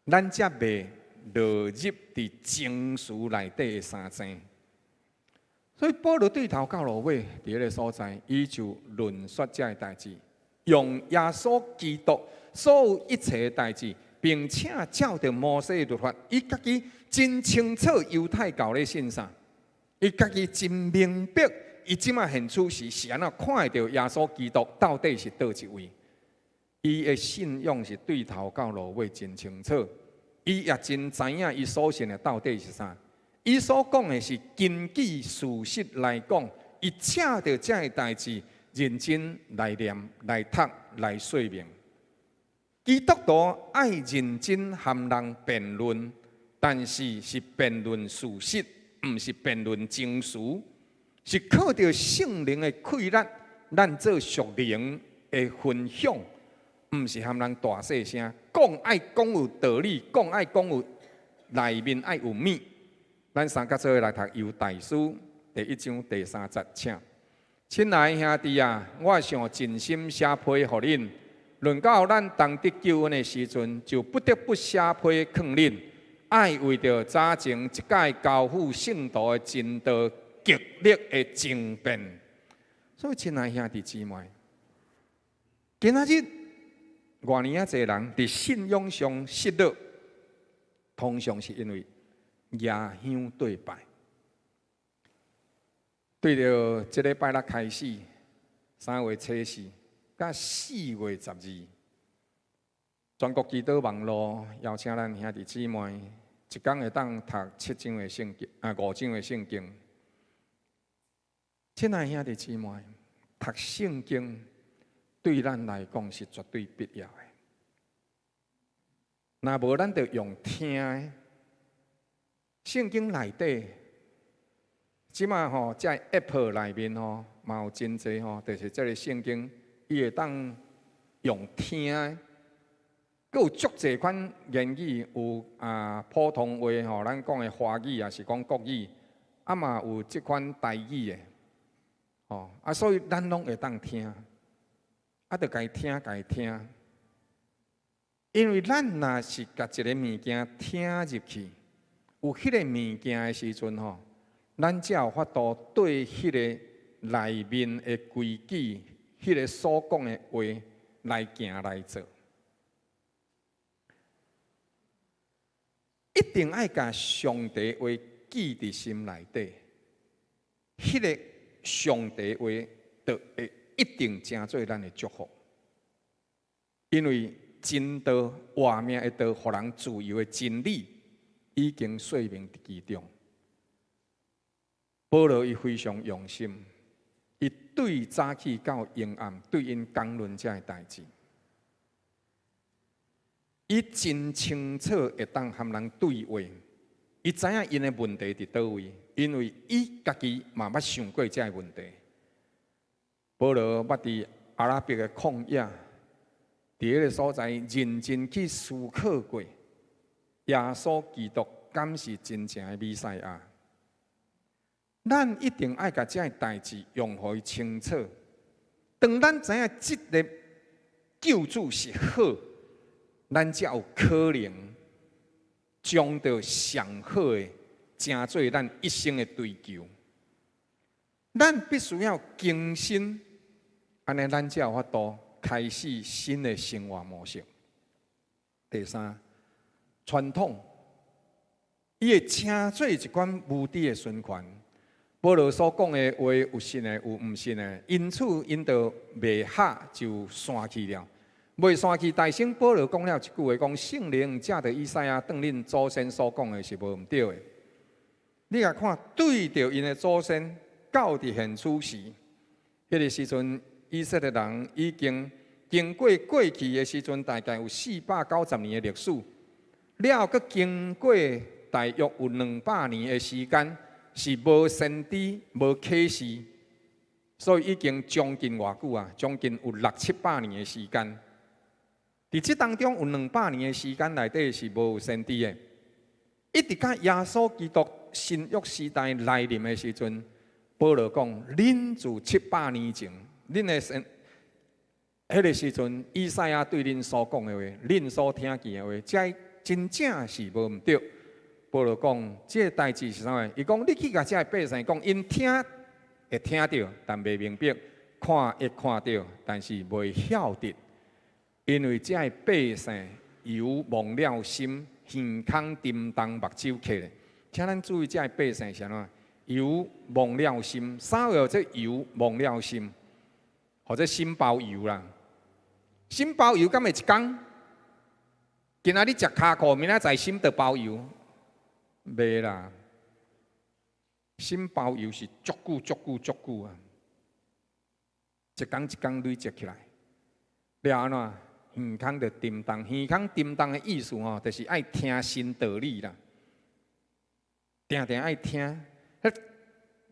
Speaker 1: 咱才袂落入佇情緒內底的相爭。所以保羅對頭到落尾，佇彼个所在，伊就論說這个代誌。用耶穌基督所有一切的代誌，並且照著摩西律法，伊家己真清楚猶太教咧信啥，伊家己真明白，伊這馬現處時是按怎看會著耶穌基督到底是佗一位，伊的信仰是對頭到落尾真清楚，伊也真知影伊所信的到底是啥，伊所講的是根據事實來講，伊照著這个代誌。認真來念、來讀、來說明。基督徒愛認真和人辯論，但是是辯論事實，毋是辯論情緒，是靠著聖靈的氣力，咱做屬靈的分享，毋是和人大細聲講，愛講有道理，講愛講有內面愛有物。咱三角做伙來讀猶大書第一章第三節，請。親愛兄弟啊，我想盡心寫批予恁。論到咱同得救恩的時陣，就不得不寫批勸恁，愛為著早前這擺交付聖徒的真道，極力的爭辯。所以，親愛兄弟姊妹，今仔日偌爾仔濟人佇信仰上失落，通常是因為蜈香對拜。對著這禮拜六開始，3月初4佮4月12，全國祈禱網路邀請咱兄弟姊妹，一工會當讀七章的聖經，啊五章的聖經。親愛兄弟姊妹，讀聖經對咱來講是絕對必要的。若無咱就用聽的。聖經內底，這馬吼，這 App 內面吼，嘛有真濟吼，就是這个聖經，伊會當用聽的，閣有足濟款言語，有啊普通話吼，咱講的華語抑是講國語，啊嘛有這款台語的，吼啊，所以咱攏會當聽，啊，著共伊聽，共伊聽，因為咱若是共一个物件聽入去，有彼个物件的時陣吼，咱才有法度對彼个內面的規矩，彼个所講的話來行來做。一定愛共上帝話記佇心內底，彼个上帝話就會一定成做咱的祝福，因為真道活命的道，予人自由的真理，已經說明佇其中。保羅伊非常用心，伊對早起到幽暗，對𪜶講論這个代誌，伊真清楚會當和人對話，伊知影𪜶的問題佇佗位，因為伊家己嘛捌想過這个問題。保羅捌佇阿拉伯的曠野，佇彼个所在認真去思考過，耶穌基督敢是真正的彌賽亞？咱一定愛共這个代誌用予伊清楚。當咱知影這个救主是好，咱才有可能將著上好的成做咱一生的追求。咱必須要更新，按呢咱才有法度開始新的生活模式。第三，傳統，伊會成做一款無底的循環。保羅所講的話有信的，有毋信的，因此𪜶就袂合就散去了。袂散去，大聲保羅講了一句話，講聖靈藉著以賽亞當恁祖先所講的是無毋對的。你共看，對著𪜶的祖先到佇現此時，彼个時陣以色列人已經經過過去的時陣，大概有490年的歷史，了閣經過大約有200年的時間。是無先知、無啟示，所以已經將近偌久啊？將近有六七百年的時間。佇這當中有兩百年的時間內底是無先知的，一直到耶穌基督新約時代來臨的時陣，保羅講：恁自七百年前，恁的先彼个時陣，以賽亞對恁所講的話，恁所聽見的話，這真正是無毋對。保羅講，這个代誌是啥物？伊講，你去共這个百姓講，𪜶聽會聽著，但袂明白；看會看著，但是袂曉得。因為這个百姓油蒙了心，耳孔沉重，目睭瞌咧。請咱注意，這个百姓是按怎？油蒙了心，啥叫做油蒙了心？或者心包油啦？心包油敢會一工？今仔日食跤褲，明仔載心就包油？袂啦，心包油是足久、足久、足久啊！一工一工累積起來，了按怎？耳孔就沉重，耳孔沉重的意思吼，就是愛聽新道理啦，定定愛聽。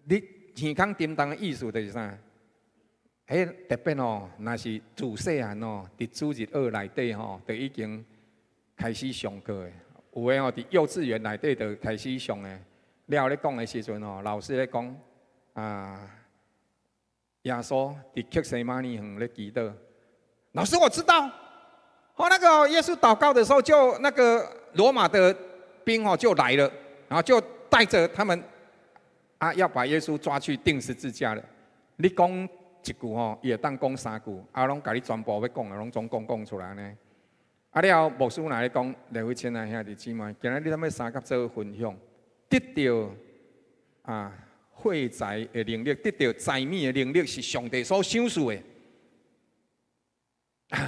Speaker 1: 你耳孔沉重的意思就是啥？彼特別吼，若是自細漢吼，佇主日學內底吼，就已經開始上課的。有的吼，佇幼稚園內底就開始上的。了咧講的時陣吼，老師咧講啊，耶穌佇客西馬尼園咧祈禱。老師，我知道。哦，那個耶穌禱告的時候，就那個羅馬的兵哦就來了，然後就帶着他們啊，要把耶穌抓去釘十字架了。你講一句吼，伊會當講三句，啊，攏共你全部欲講的，攏總講講出來呢。啊了，牧師若咧講，兩位親愛兄弟姊妹，今日你踮咧相佮做分享，得著啊匯財的能力，得著財物的能力，是上帝所賞賜的。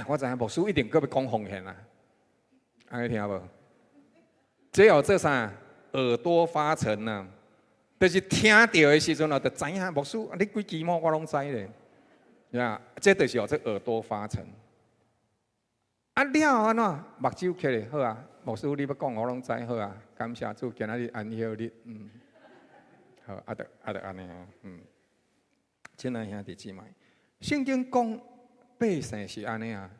Speaker 1: 我知影牧師一定閣欲講奉獻啦，按呢聽無？這號做啥？耳朵發沉啊，就是聽著的時陣哦，就知影牧師，你幾期末我攏知咧。呀，這就是號做耳朵發沉。啊了按怎？目睭開咧好啊，牧師你欲講我攏知好啊，感謝主，今仔日安息日，好，啊就啊就按呢啊，親愛兄弟姊妹，聖經講百姓是按呢啊，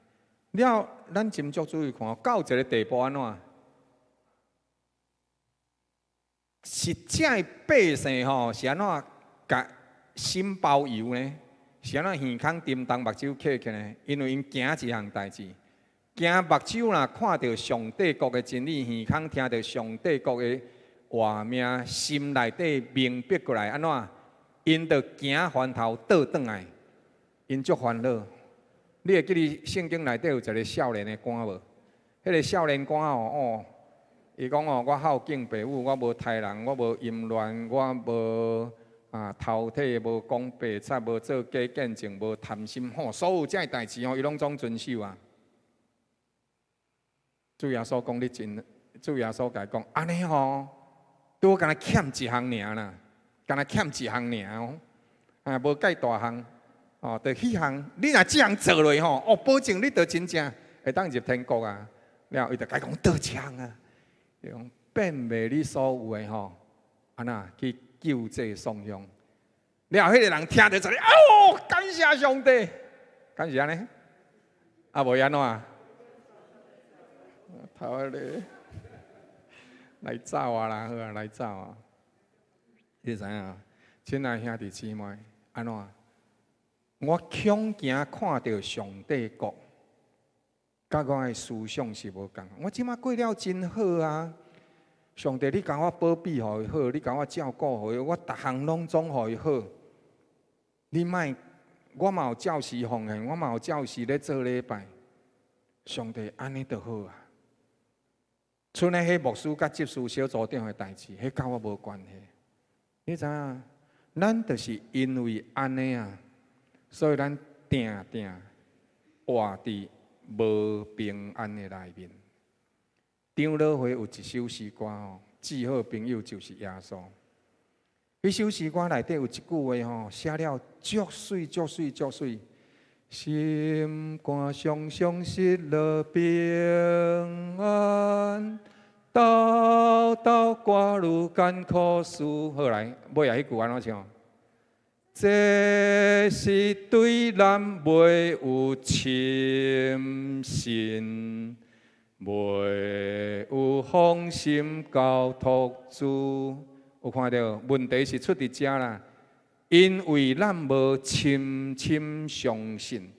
Speaker 1: 了咱斟酌注意看，到一個地步按怎？實際百姓吼是按怎共心包油呢？是按怎耳孔沉重，目睭瞌起呢？因為𪜶驚一項代誌，驚目睭若看著上帝國的真理，耳孔聽著上帝國的活命，心內底明白過來，按怎？𪜶就驚翻頭倒轉來，𪜶足煩惱。你會記得聖經內底有一個少年的官無？彼個少年官哦，哦，伊講哦，我孝敬爸母，我無刣人，我無淫亂，我無啊偷提，無講白賊，無做假見證，無貪心，吼，所有這代誌吼，伊攏總遵守啊。主耶穌講你真，主耶穌共伊講，按呢吼，拄敢若欠一項爾啦，敢若欠一項爾哦，啊，無計大項。哦，就彼項，你若這項做落吼，哦，保證你就真正會當入天國啊！了後，伊就共伊講佗一項啊，伊講變賣你所有的吼，按怎去救濟喪鄉？了後，彼個人聽著就哦，感謝上帝，敢是按呢？啊，無按怎？頭咧來走啊啦，好啊，來走啊！你知影？親愛兄弟姊妹，按怎？我恐驚看著上帝國，佮我的思想是無仝。我這馬過了真好啊！上帝，你共我保庇予伊好，你共我照顧予伊，我逐項攏總予伊好。你莫，我嘛有照時奉獻，我嘛有照時咧做禮拜。上帝按呢就好啊！賰咧彼牧師佮執事小組長的代誌，彼佮我無關係。你知影？咱就是因為按呢啊！所以咱定定活佇無平安的內面。長老會有一首詩歌吼，至好朋友就是耶穌。彼首詩歌內底有一句話吼，寫了足媠足媠足媠。心肝常常失落平安，沓沓掛慮艱苦事。好來，尾仔彼句按怎唱？這是對咱袂有深信，袂有放心交託主。有看著問題是出佇遮啦，因為咱無深深相信，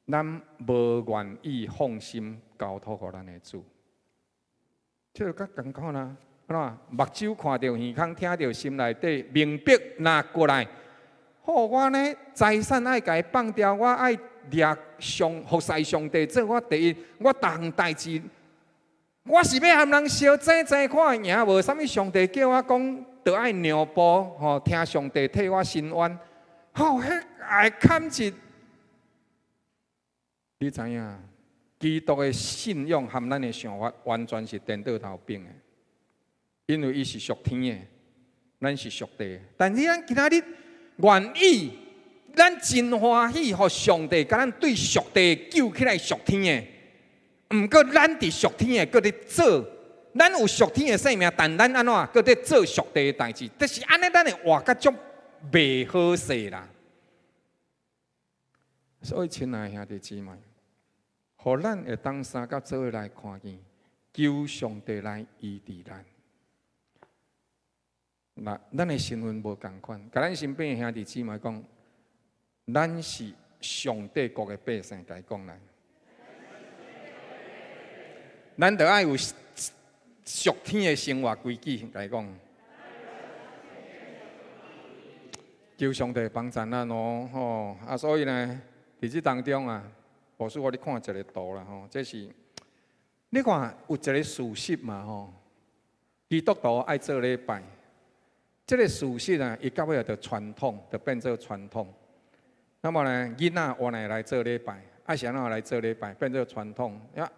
Speaker 1: 咱無願意放心交託予咱的主。這個較仝款啦，按怎？目睭看著，耳孔聽著，心內底明白若過來。好，我呢財產愛共伊放掉，我愛掠上服侍上帝做我第一，我逐項代誌，我是欲和人相爭爭看會贏無？啥物上帝叫我講，著愛讓步，吼，聽上帝替我伸冤，吼，彼愛坎一，你知影？基督的信仰和咱的想法完全是顛倒頭反的，因為伊是屬天的，咱是屬地的。但是咱今仔日願意，咱真歡喜，予上帝共咱對屬地救起來屬天的。毋過咱佇屬天的，閣咧做，咱有屬天的生命，但咱按怎閣咧做屬地的代誌？就是按呢，咱會活甲足袂好勢啦。所以，親愛兄弟姊妹，予咱會當相佮做伙來看見，求上帝來醫治咱。那咱的身份無仝款，共咱身邊的兄弟姊妹講，咱是上帝國的百姓，共伊講來。咱著愛有屬天的生活規矩，共伊講。求上帝幫助咱哦，吼！啊，所以呢，佇這當中啊，牧師予你看一个圖啦，吼，這是你看有一个事實嘛，吼，基督徒愛做禮拜，這个事實啊，伊到尾就傳統，就變做傳統。那麼呢，囡仔原來來做禮拜，啊是按怎來做禮拜，變做傳統。啊，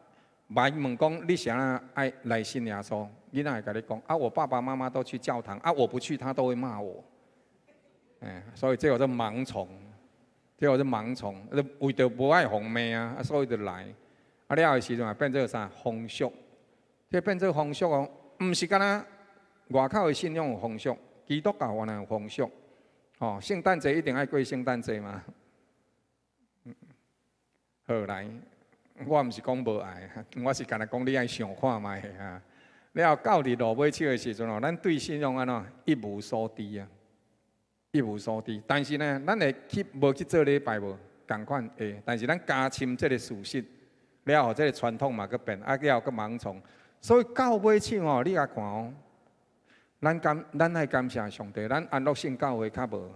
Speaker 1: 萬一問講你是按怎愛來信耶穌，囡仔會共你講啊，我爸爸媽媽都去教堂，啊，我不去，他都會罵我。哎，所以這叫做盲從，這叫做盲從，為著無愛予罵啊，啊，所以就來。啊，了的時陣也變做啥風俗？這變做風俗哦，毋是干焦外口的信仰有風俗，基督教原來有風俗。哦，聖誕節一定愛過聖誕節嗎？好來，我毋是講無愛，我是干焦講你愛想看覓啊。了後到佇落尾手的時陣哦，咱對信仰按怎一無所知啊。一無所知，但是呢，咱會去無去做禮拜無？仝款會，但是咱加深這個事實，了後這個傳統嘛，閣變，啊了後閣盲從，所以到尾手吼，你共看哦，咱感咱愛感謝上帝，咱安樂信教會較無，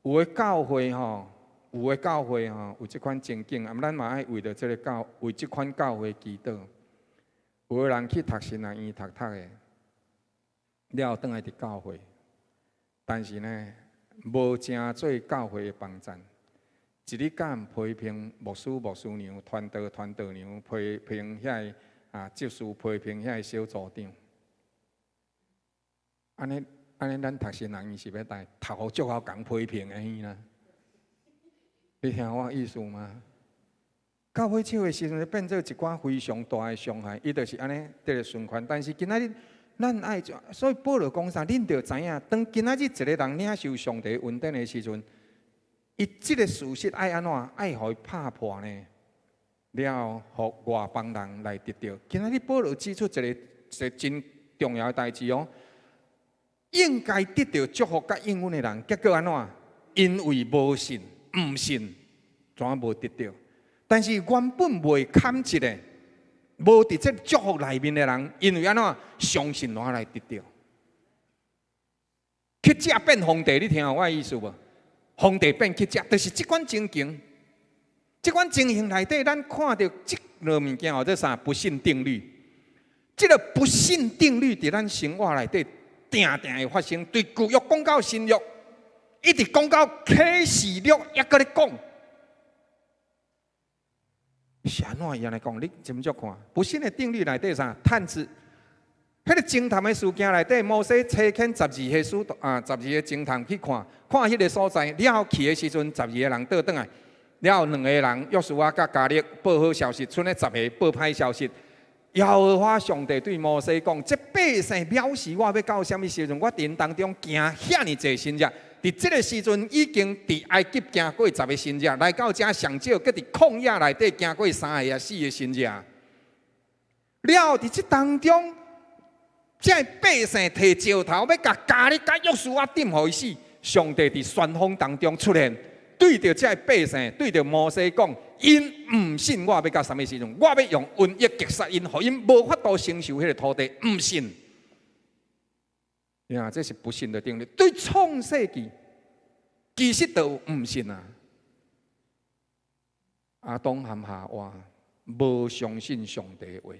Speaker 1: 有的教會吼，有的教會吼，有這款情景，啊，咱嘛愛為著這个教，為這款教會祈禱。有的人去讀神學院讀讀的，了後轉來佇教會，但是呢，無誠做教會的幫贊，一日敢批評牧師、牧師娘、傳道、傳道娘，批評遐个啊執事，批評遐个小組長。按呢按呢，咱讀神學院是欲來讀予足𠢕共批評的耳啦？你聽我意思嗎？到尾手的時陣，變做一寡非常大的傷害，伊就是按呢佇咧循環。但是今仔日。咱愛做，所以保羅講啥？恁著知影，當今仔日一个人領受上帝恩典的時陣，伊這个事實愛按怎？愛予伊拍破呢？了後，予外邦人來得著。今仔日保羅指出一个一个真重要的代誌哦，應該得著祝福佮應允的人，結果按怎？因為無信、毋信，怎無得著？但是原本未坎一个。無佇這祝福內面的人，因為按怎相信我來得著。乞食變皇帝，你聽有我意思無？皇帝變乞食，就是這款情形。這款情形內底，咱看著這个物件，叫做啥？不信定律。這个不信定律佇咱生活內底，定定會發生。對舊約講到新約，一直講到啟示錄，猶閣咧講。是按怎樣來講？你斟酌看，不信的定律內底啥？探子，彼个偵探的事件內底，摩西差遣12个使徒啊，十二个偵探去看，看彼个所在。了後去的時陣，十二個人倒轉來，了後兩个人約書亞佮迦勒報好消息，賰彼十个報歹消息。耶和華上帝對摩西講：這百姓藐視我，欲到啥物時陣？我佇𪜶當中行遐爾濟神跡。佇這个時陣已經佇埃及行過十个神跡，來到遮上少，閣佇曠野內底行過三个啊四个神跡。了後佇這當中，這百姓提石頭欲共迦勒佮約書亞釘予伊死。上帝佇旋風當中出現，對著這百姓，對著摩西講：𪜶毋信我欲到啥物時陣？我欲用瘟疫擊殺𪜶，予𪜶無法度承受彼个土地。毋信，呀，這是不信的定律。對創世記，其實都毋信啊。亞當和夏娃無相信上帝的話，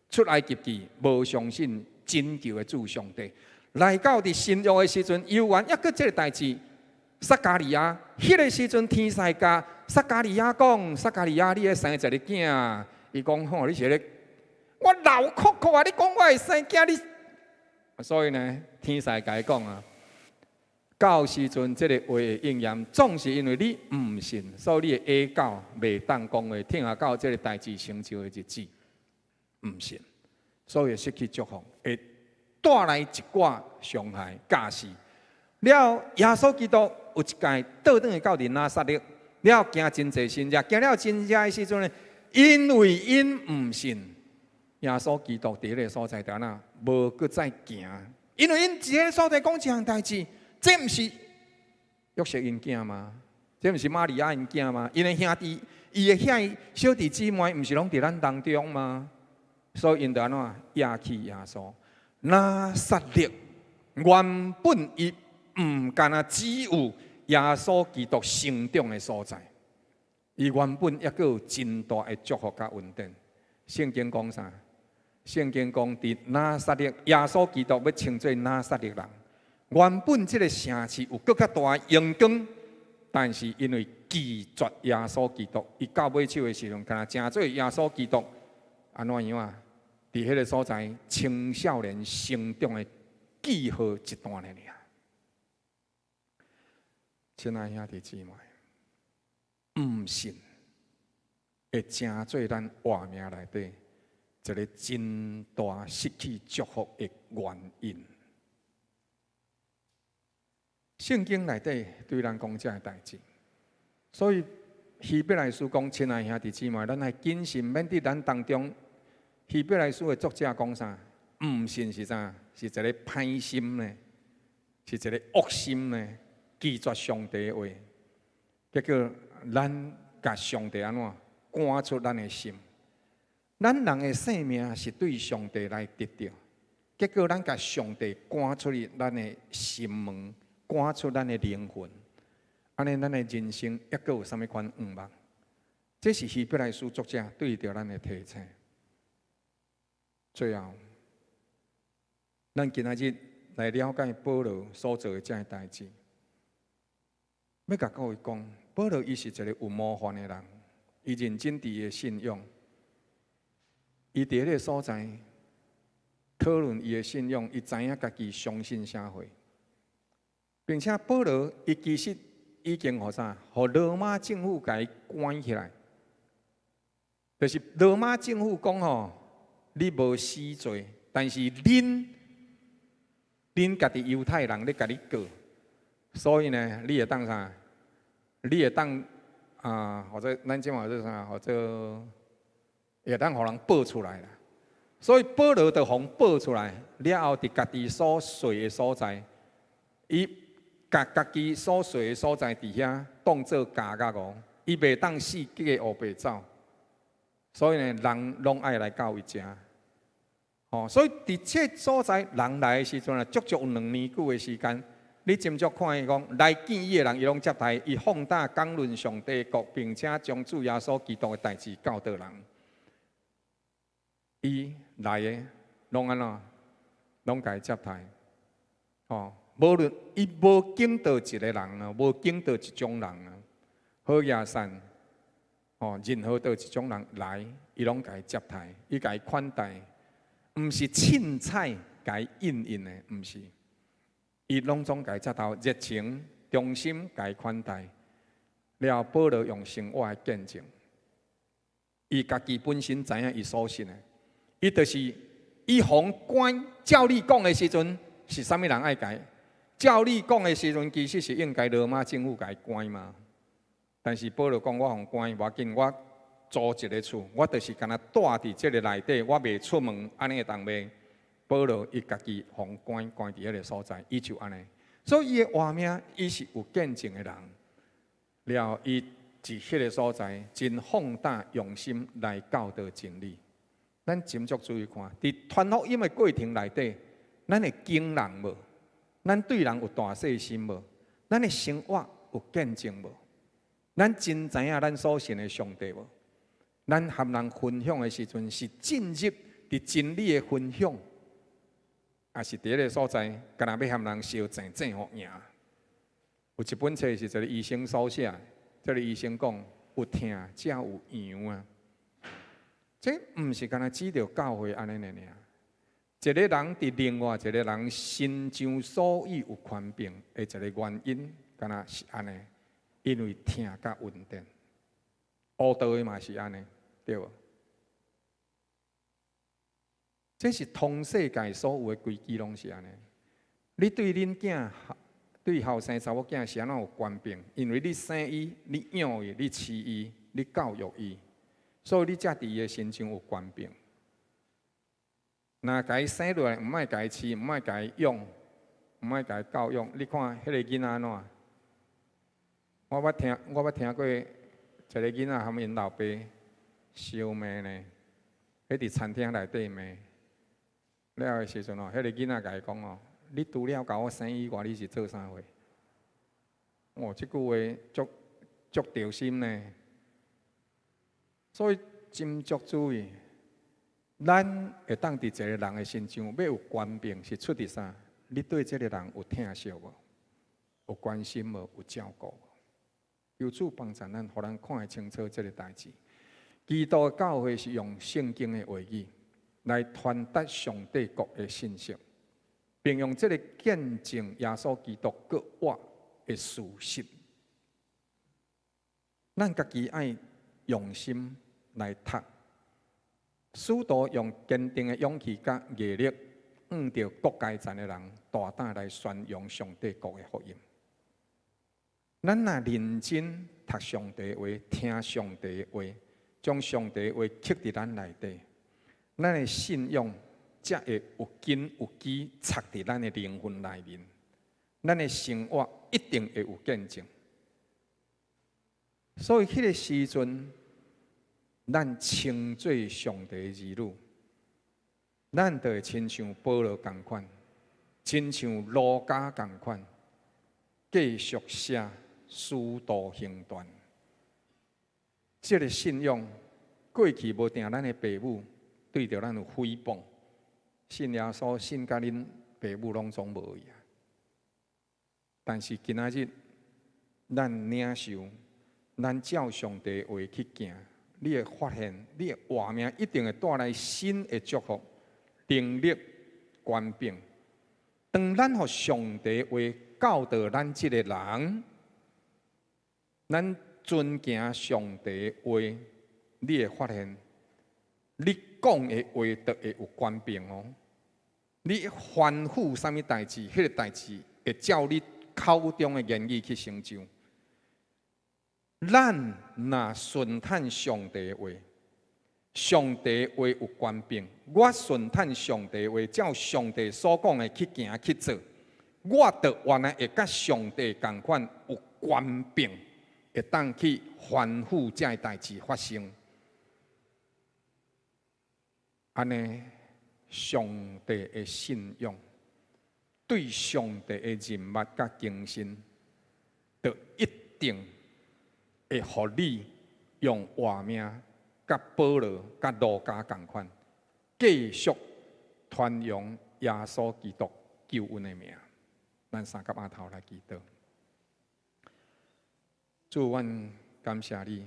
Speaker 1: 出埃及記無相信拯救的主上帝。來到佇新約的時陣，猶原猶閣這个代誌。撒迦利亞，彼个時陣天使共撒迦利亞講：撒迦利亞，你欲生一个囝。伊講吼，你是咧，我老摳摳啊！你講我會生囝，你。所以呢，天使共伊講啊，到時陣這个話會應驗，總是因為你毋信，所以你會啞口袂當講話，聽下到這个代誌成就的日子。毋信，所以失去祝福，會帶來一寡傷害、教示。了，耶穌基督有一擺倒轉去到佇拿撒勒，了行真濟神跡，行了神跡的時陣呢，因為𪜶毋信，耶穌基督佇彼个所在就按怎無閣再行，因為𪜶佇彼个所在講一項代誌，這毋是約瑟𪜶囝嗎？這毋是瑪利亞𪜶囝嗎？𪜶的兄弟，伊的兄小弟姊妹，毋是攏佇咱當中嗎？所以𪜶就按怎厭棄耶穌。拿撒勒原本伊毋干焦只有耶穌基督成長的所在，伊原本抑閣有真大的祝福佮恩典。聖經講啥？聖經講佇拿撒勒，耶穌基督欲稱做拿撒勒人。原本這个城市有閣較大的榮光，但是因為拒絕耶穌基督，伊到尾手的時陣，敢若成做耶穌基督按怎樣啊？佇彼个所在青少年成長的記號一段爾。親愛兄弟姊妹，毋信會成做咱活命內底一个真大失去祝福的原因。聖經內底對咱講這个代誌，所以希伯來書講，親愛兄弟姊妹，咱愛謹慎，免佇咱當中。希伯來書的作者講啥？毋信是啥？是一个歹心呢？是一个惡心呢？拒絕上帝的話，結果咱共上帝按怎趕出咱的心？咱人的性命是對上帝來得著，結果咱共上帝趕出去咱的心門，趕出咱的靈魂，按呢咱的人生抑閣有啥物款願望？這是希伯來書作者對著咱的提醒。最後，咱今仔日來了解保羅所做的這个代誌。欲共各位講，保羅伊是一個有模範的人，伊認真佇伊的信仰，伊佇彼个所在討論伊的信仰，伊知影家己相信啥貨，並且保羅伊其實已經予啥，予羅馬政府共伊關起來，就是羅馬政府講吼，你無死罪，但是恁家己猶太人咧共你告，所以呢，你會當啥？你會當啊，或者咱這馬做啥？或者會當予人報出來啦。所以保羅就予人報出來，了後佇家己所踅的所在，伊共家己所踅的所在佇遐當做監獄哦，伊袂當四界烏白走。所以呢，人攏愛來到伊遮，哦，所以佇這所在人來的時陣啊，足足有2年久的時間。你斟酌看伊講，來見伊的人，伊攏接待，伊放膽講論上帝國，並且將主耶穌基督的代誌教導人。伊來的攏按怎？攏共伊接待。哦，無論伊無見到一个人啊，無見到一種人啊，好野散。哦，任何佗一種人來，伊攏共伊接待，伊共伊款待，毋是凊彩共伊應應的，毋是，伊攏總共伊接到熱情、忠心共伊款待。了後，保羅用生活來見證，伊家己本身知影伊所信的，伊就是伊予人關。照理講的時陣，是啥物人愛共伊？照理講的時陣，其實是應該羅馬政府共伊關嘛。但是保羅講，我予人關，無要緊，我租一個厝，我就是干焦蹛佇這个內底，我袂出門，按呢會當袂？保羅伊家己予人關關佇彼个所在，伊就按呢。所以伊的活命，伊是有見證的人。了後，伊佇彼个所在真放膽用心來教導真理。咱斟酌注意看，佇傳福音的過程內底，咱會敬人無？咱對人有大細心無？咱的生活有見證無？咱真知影咱所信的上帝無？咱和人分享的時陣，是進入佇真理的分享，抑是佇彼个所在，干焦欲和人相爭爭予贏？有一本冊是一个醫生所寫，這个醫生講：有疼才有揚啊！這毋是干焦指著教會按呢爾。一个人佇另外一个人身上所以有權柄的一个原因，敢若是按呢，因為疼佮恩典。烏道的嘛是按呢，對無？這是通世界所有的規矩攏是按呢。你對恁囝、對後生查某囝是按怎有權柄？因為你生伊、你養伊、你飼伊、你教育伊，所以你才佇伊的身上有權柄。若共伊生落來，毋愛共伊飼，毋愛共伊養，毋愛共伊教育，你看彼個囡仔按怎？我捌聽過一個囡仔含𪜶老爸相罵呢，彼佇餐廳內底罵。了的時陣哦，彼個囡仔共伊講哦：你除了共我生以外，你是做啥貨？哦，這句話足足著心呢。所以斟酌注意，咱會當佇一個人的身上欲有權柄，是出佇啥？你對這個人有疼惜無？有關心無？有照顧無？求主幫助咱，予咱看會清楚這個代誌。基督的教會是用聖經的話語來傳達上帝國的信息，並用這個見證耶穌基督閣活的事實。咱家己愛用心來讀，使徒用堅定的勇氣佮毅力，向著各階層的人大膽來宣揚上帝國的福音。咱若認真讀上帝話，聽上帝話，將上帝話刻佇咱內底，咱的信仰才會有根有基，插佇咱的靈魂內面。咱的生活一定會有見證。所以，彼個時陣，咱稱做上帝的兒女，咱就會親像保羅仝款，親像路加仝款，繼續寫使徒行傳。這個信仰過去無定咱的爸母對著咱有誹謗，信耶穌信共恁爸母攏總無去啊。但是今仔日，咱領受，咱照上帝話去行，你會發現，你的活命一定會帶來新的祝福、能力、權柄。當咱予上帝話教導咱這個人，咱遵行上帝話，你會發現，你講的話就會有權柄哦。你吩咐啥物代誌，彼個代誌會照你口中的言語去成就。咱若順趁上帝話，上帝話有權柄。我順趁上帝話，照上帝所講的去行去做，我就原來會佮上帝仝款有權柄，會當去吩咐這个代誌發生。按呢，上帝的信仰，對上帝的認捌佮更新，就一定會予你用活命，佮保羅、佮路加仝款，繼續傳揚耶穌基督救恩的名。咱三佮阿頭來祈禱。主，阮感謝你。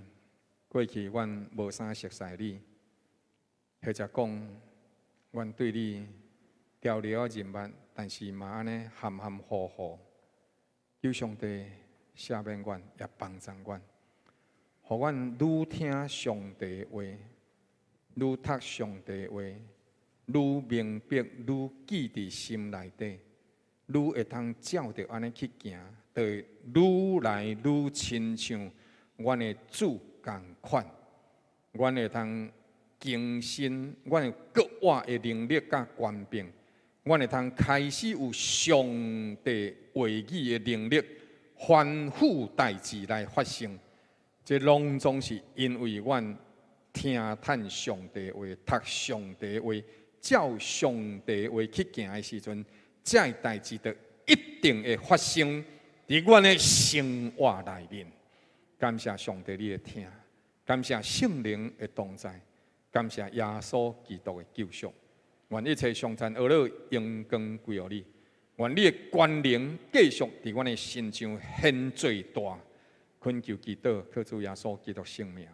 Speaker 1: 過去阮無啥熟似你，或者講，阮對你調了認捌，但是嘛按呢含含糊糊。求上帝赦免阮，也幫助阮，予阮愈聽上帝話，愈讀上帝話，愈明白，愈記佇心內底，愈會通照著按呢去行，就會愈來愈親像阮的主仝款，阮會通更新阮的閣活的能力佮權柄，阮會通開始有上帝話語的能力，吩咐代誌來發生。這攏總是因為阮聽趁上帝話，讀上帝話，照上帝話去行的時陣，這个代誌就一定會發生佇阮的生活內面。感謝上帝你的疼，感謝聖靈的同在，感謝耶穌基督的救贖。願一切頌讚、呵咾、榮光歸予你。願你的權能繼續佇阮的身上顯最大。懇求祈禱，靠主耶穌基督聖名，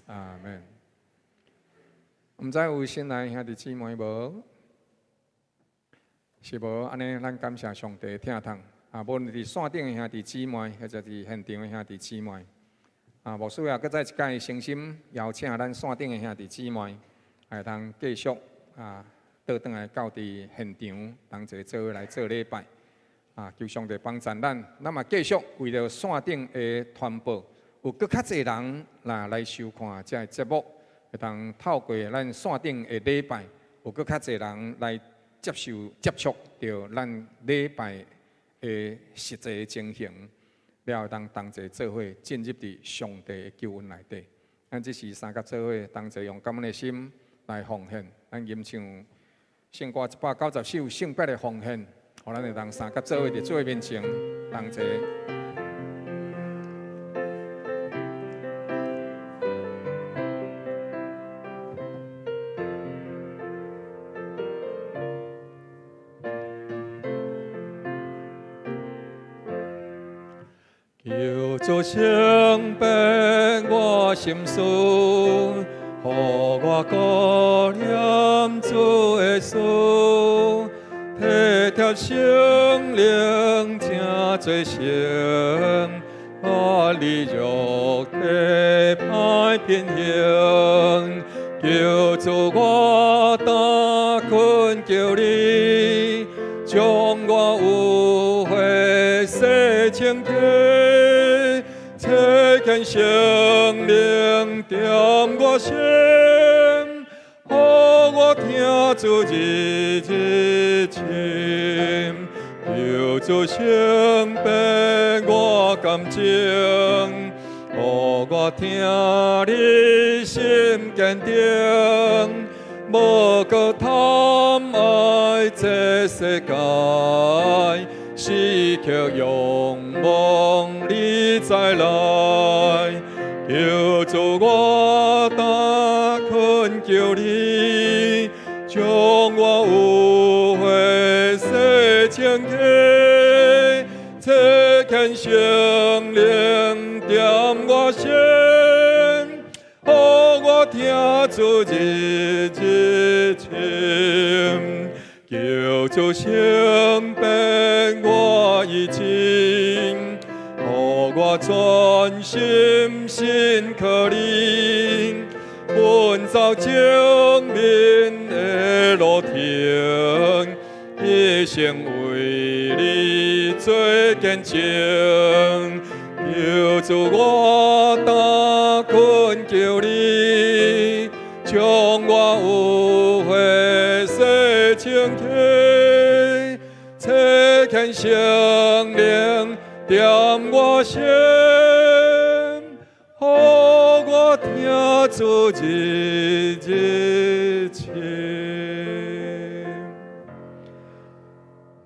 Speaker 1: 阿門。毋知有新來兄弟姊妹無？是無？按呢，咱感謝上帝疼痛。啊，無論佇線頂的兄弟姊妹，或者佇現場的兄弟姊妹，啊，牧師也閣再一擺誠心邀請咱線頂的兄弟姊妹，會通繼續啊，倒轉來到佇現場，同齊做伙來做禮拜。啊，求上帝幫贊咱，咱嘛繼續為著線頂的傳播，有閣較濟人來來收看這个節目，會當透過咱線頂的禮拜，有閣較濟人來接受接觸著咱禮拜的實際情形，了會當同齊做伙進入佇上帝的救恩內底。咱這時三佮做伙同齊用感恩的心來奉獻，咱吟唱聖歌190首聖別的奉獻，予咱會當三佮做伙佇主的面前同齊。
Speaker 2: 求主聖別我心思，予我顧念主的事，體貼聖靈成做成，脫離肉體歹品行。求主我當懇求你，將我污穢洗清去。差遣聖靈踮我心，予我聽主日日親。求主聖別我感情，予我聽你心堅定，無閣貪愛這世界，時刻仰望你再來。求主我當懇求你，將我污穢洗清去，差遣聖靈踮我心，予我聽主日日親。求主聖別我意志，予我專心信靠你，奔走正面的路程，一生為你做見證。求主我當懇求你，將我污穢洗清去，差遣聖靈踮我心，予我聽主日日親。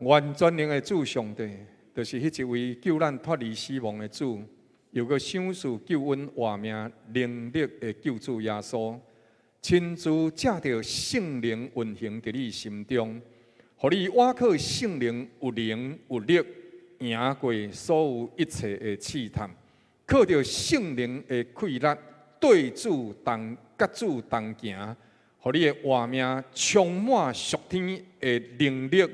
Speaker 1: 願全能的主上帝，就是彼一位救咱脫離死亡的主，又閣賞賜救阮活命能力的救主耶穌，親自藉著聖靈運行佇你心中，予你倚靠聖靈有能有力，贏過所有一切的試探，靠著聖靈的氣力，對主同佮主同行，予你的活命充滿屬天的能力。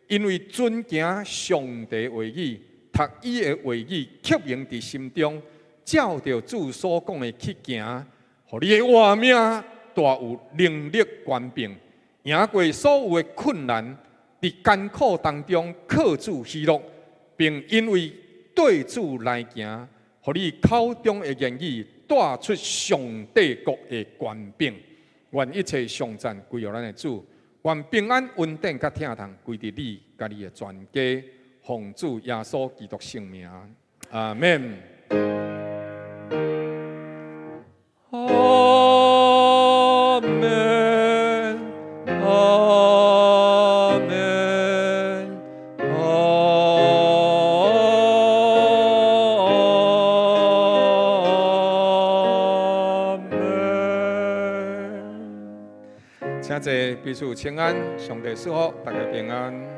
Speaker 1: 因為遵行上帝話語，讀伊的話語，刻銘佇心中，照著主所講的去行，予你的活命大有能力權柄，贏過所有的困難，佇艱苦當中靠主喜樂，並因為對主來行，予你口中的言語帶出上帝國的權柄。願一切頌讚歸予咱的主，願平安恩典佮疼痛歸佇你佮你的全家，奉主耶穌基督聖名，阿們。
Speaker 2: 阿們，阿們，阿們。
Speaker 1: 請坐，彼此請安，上帝賜福，大家平安。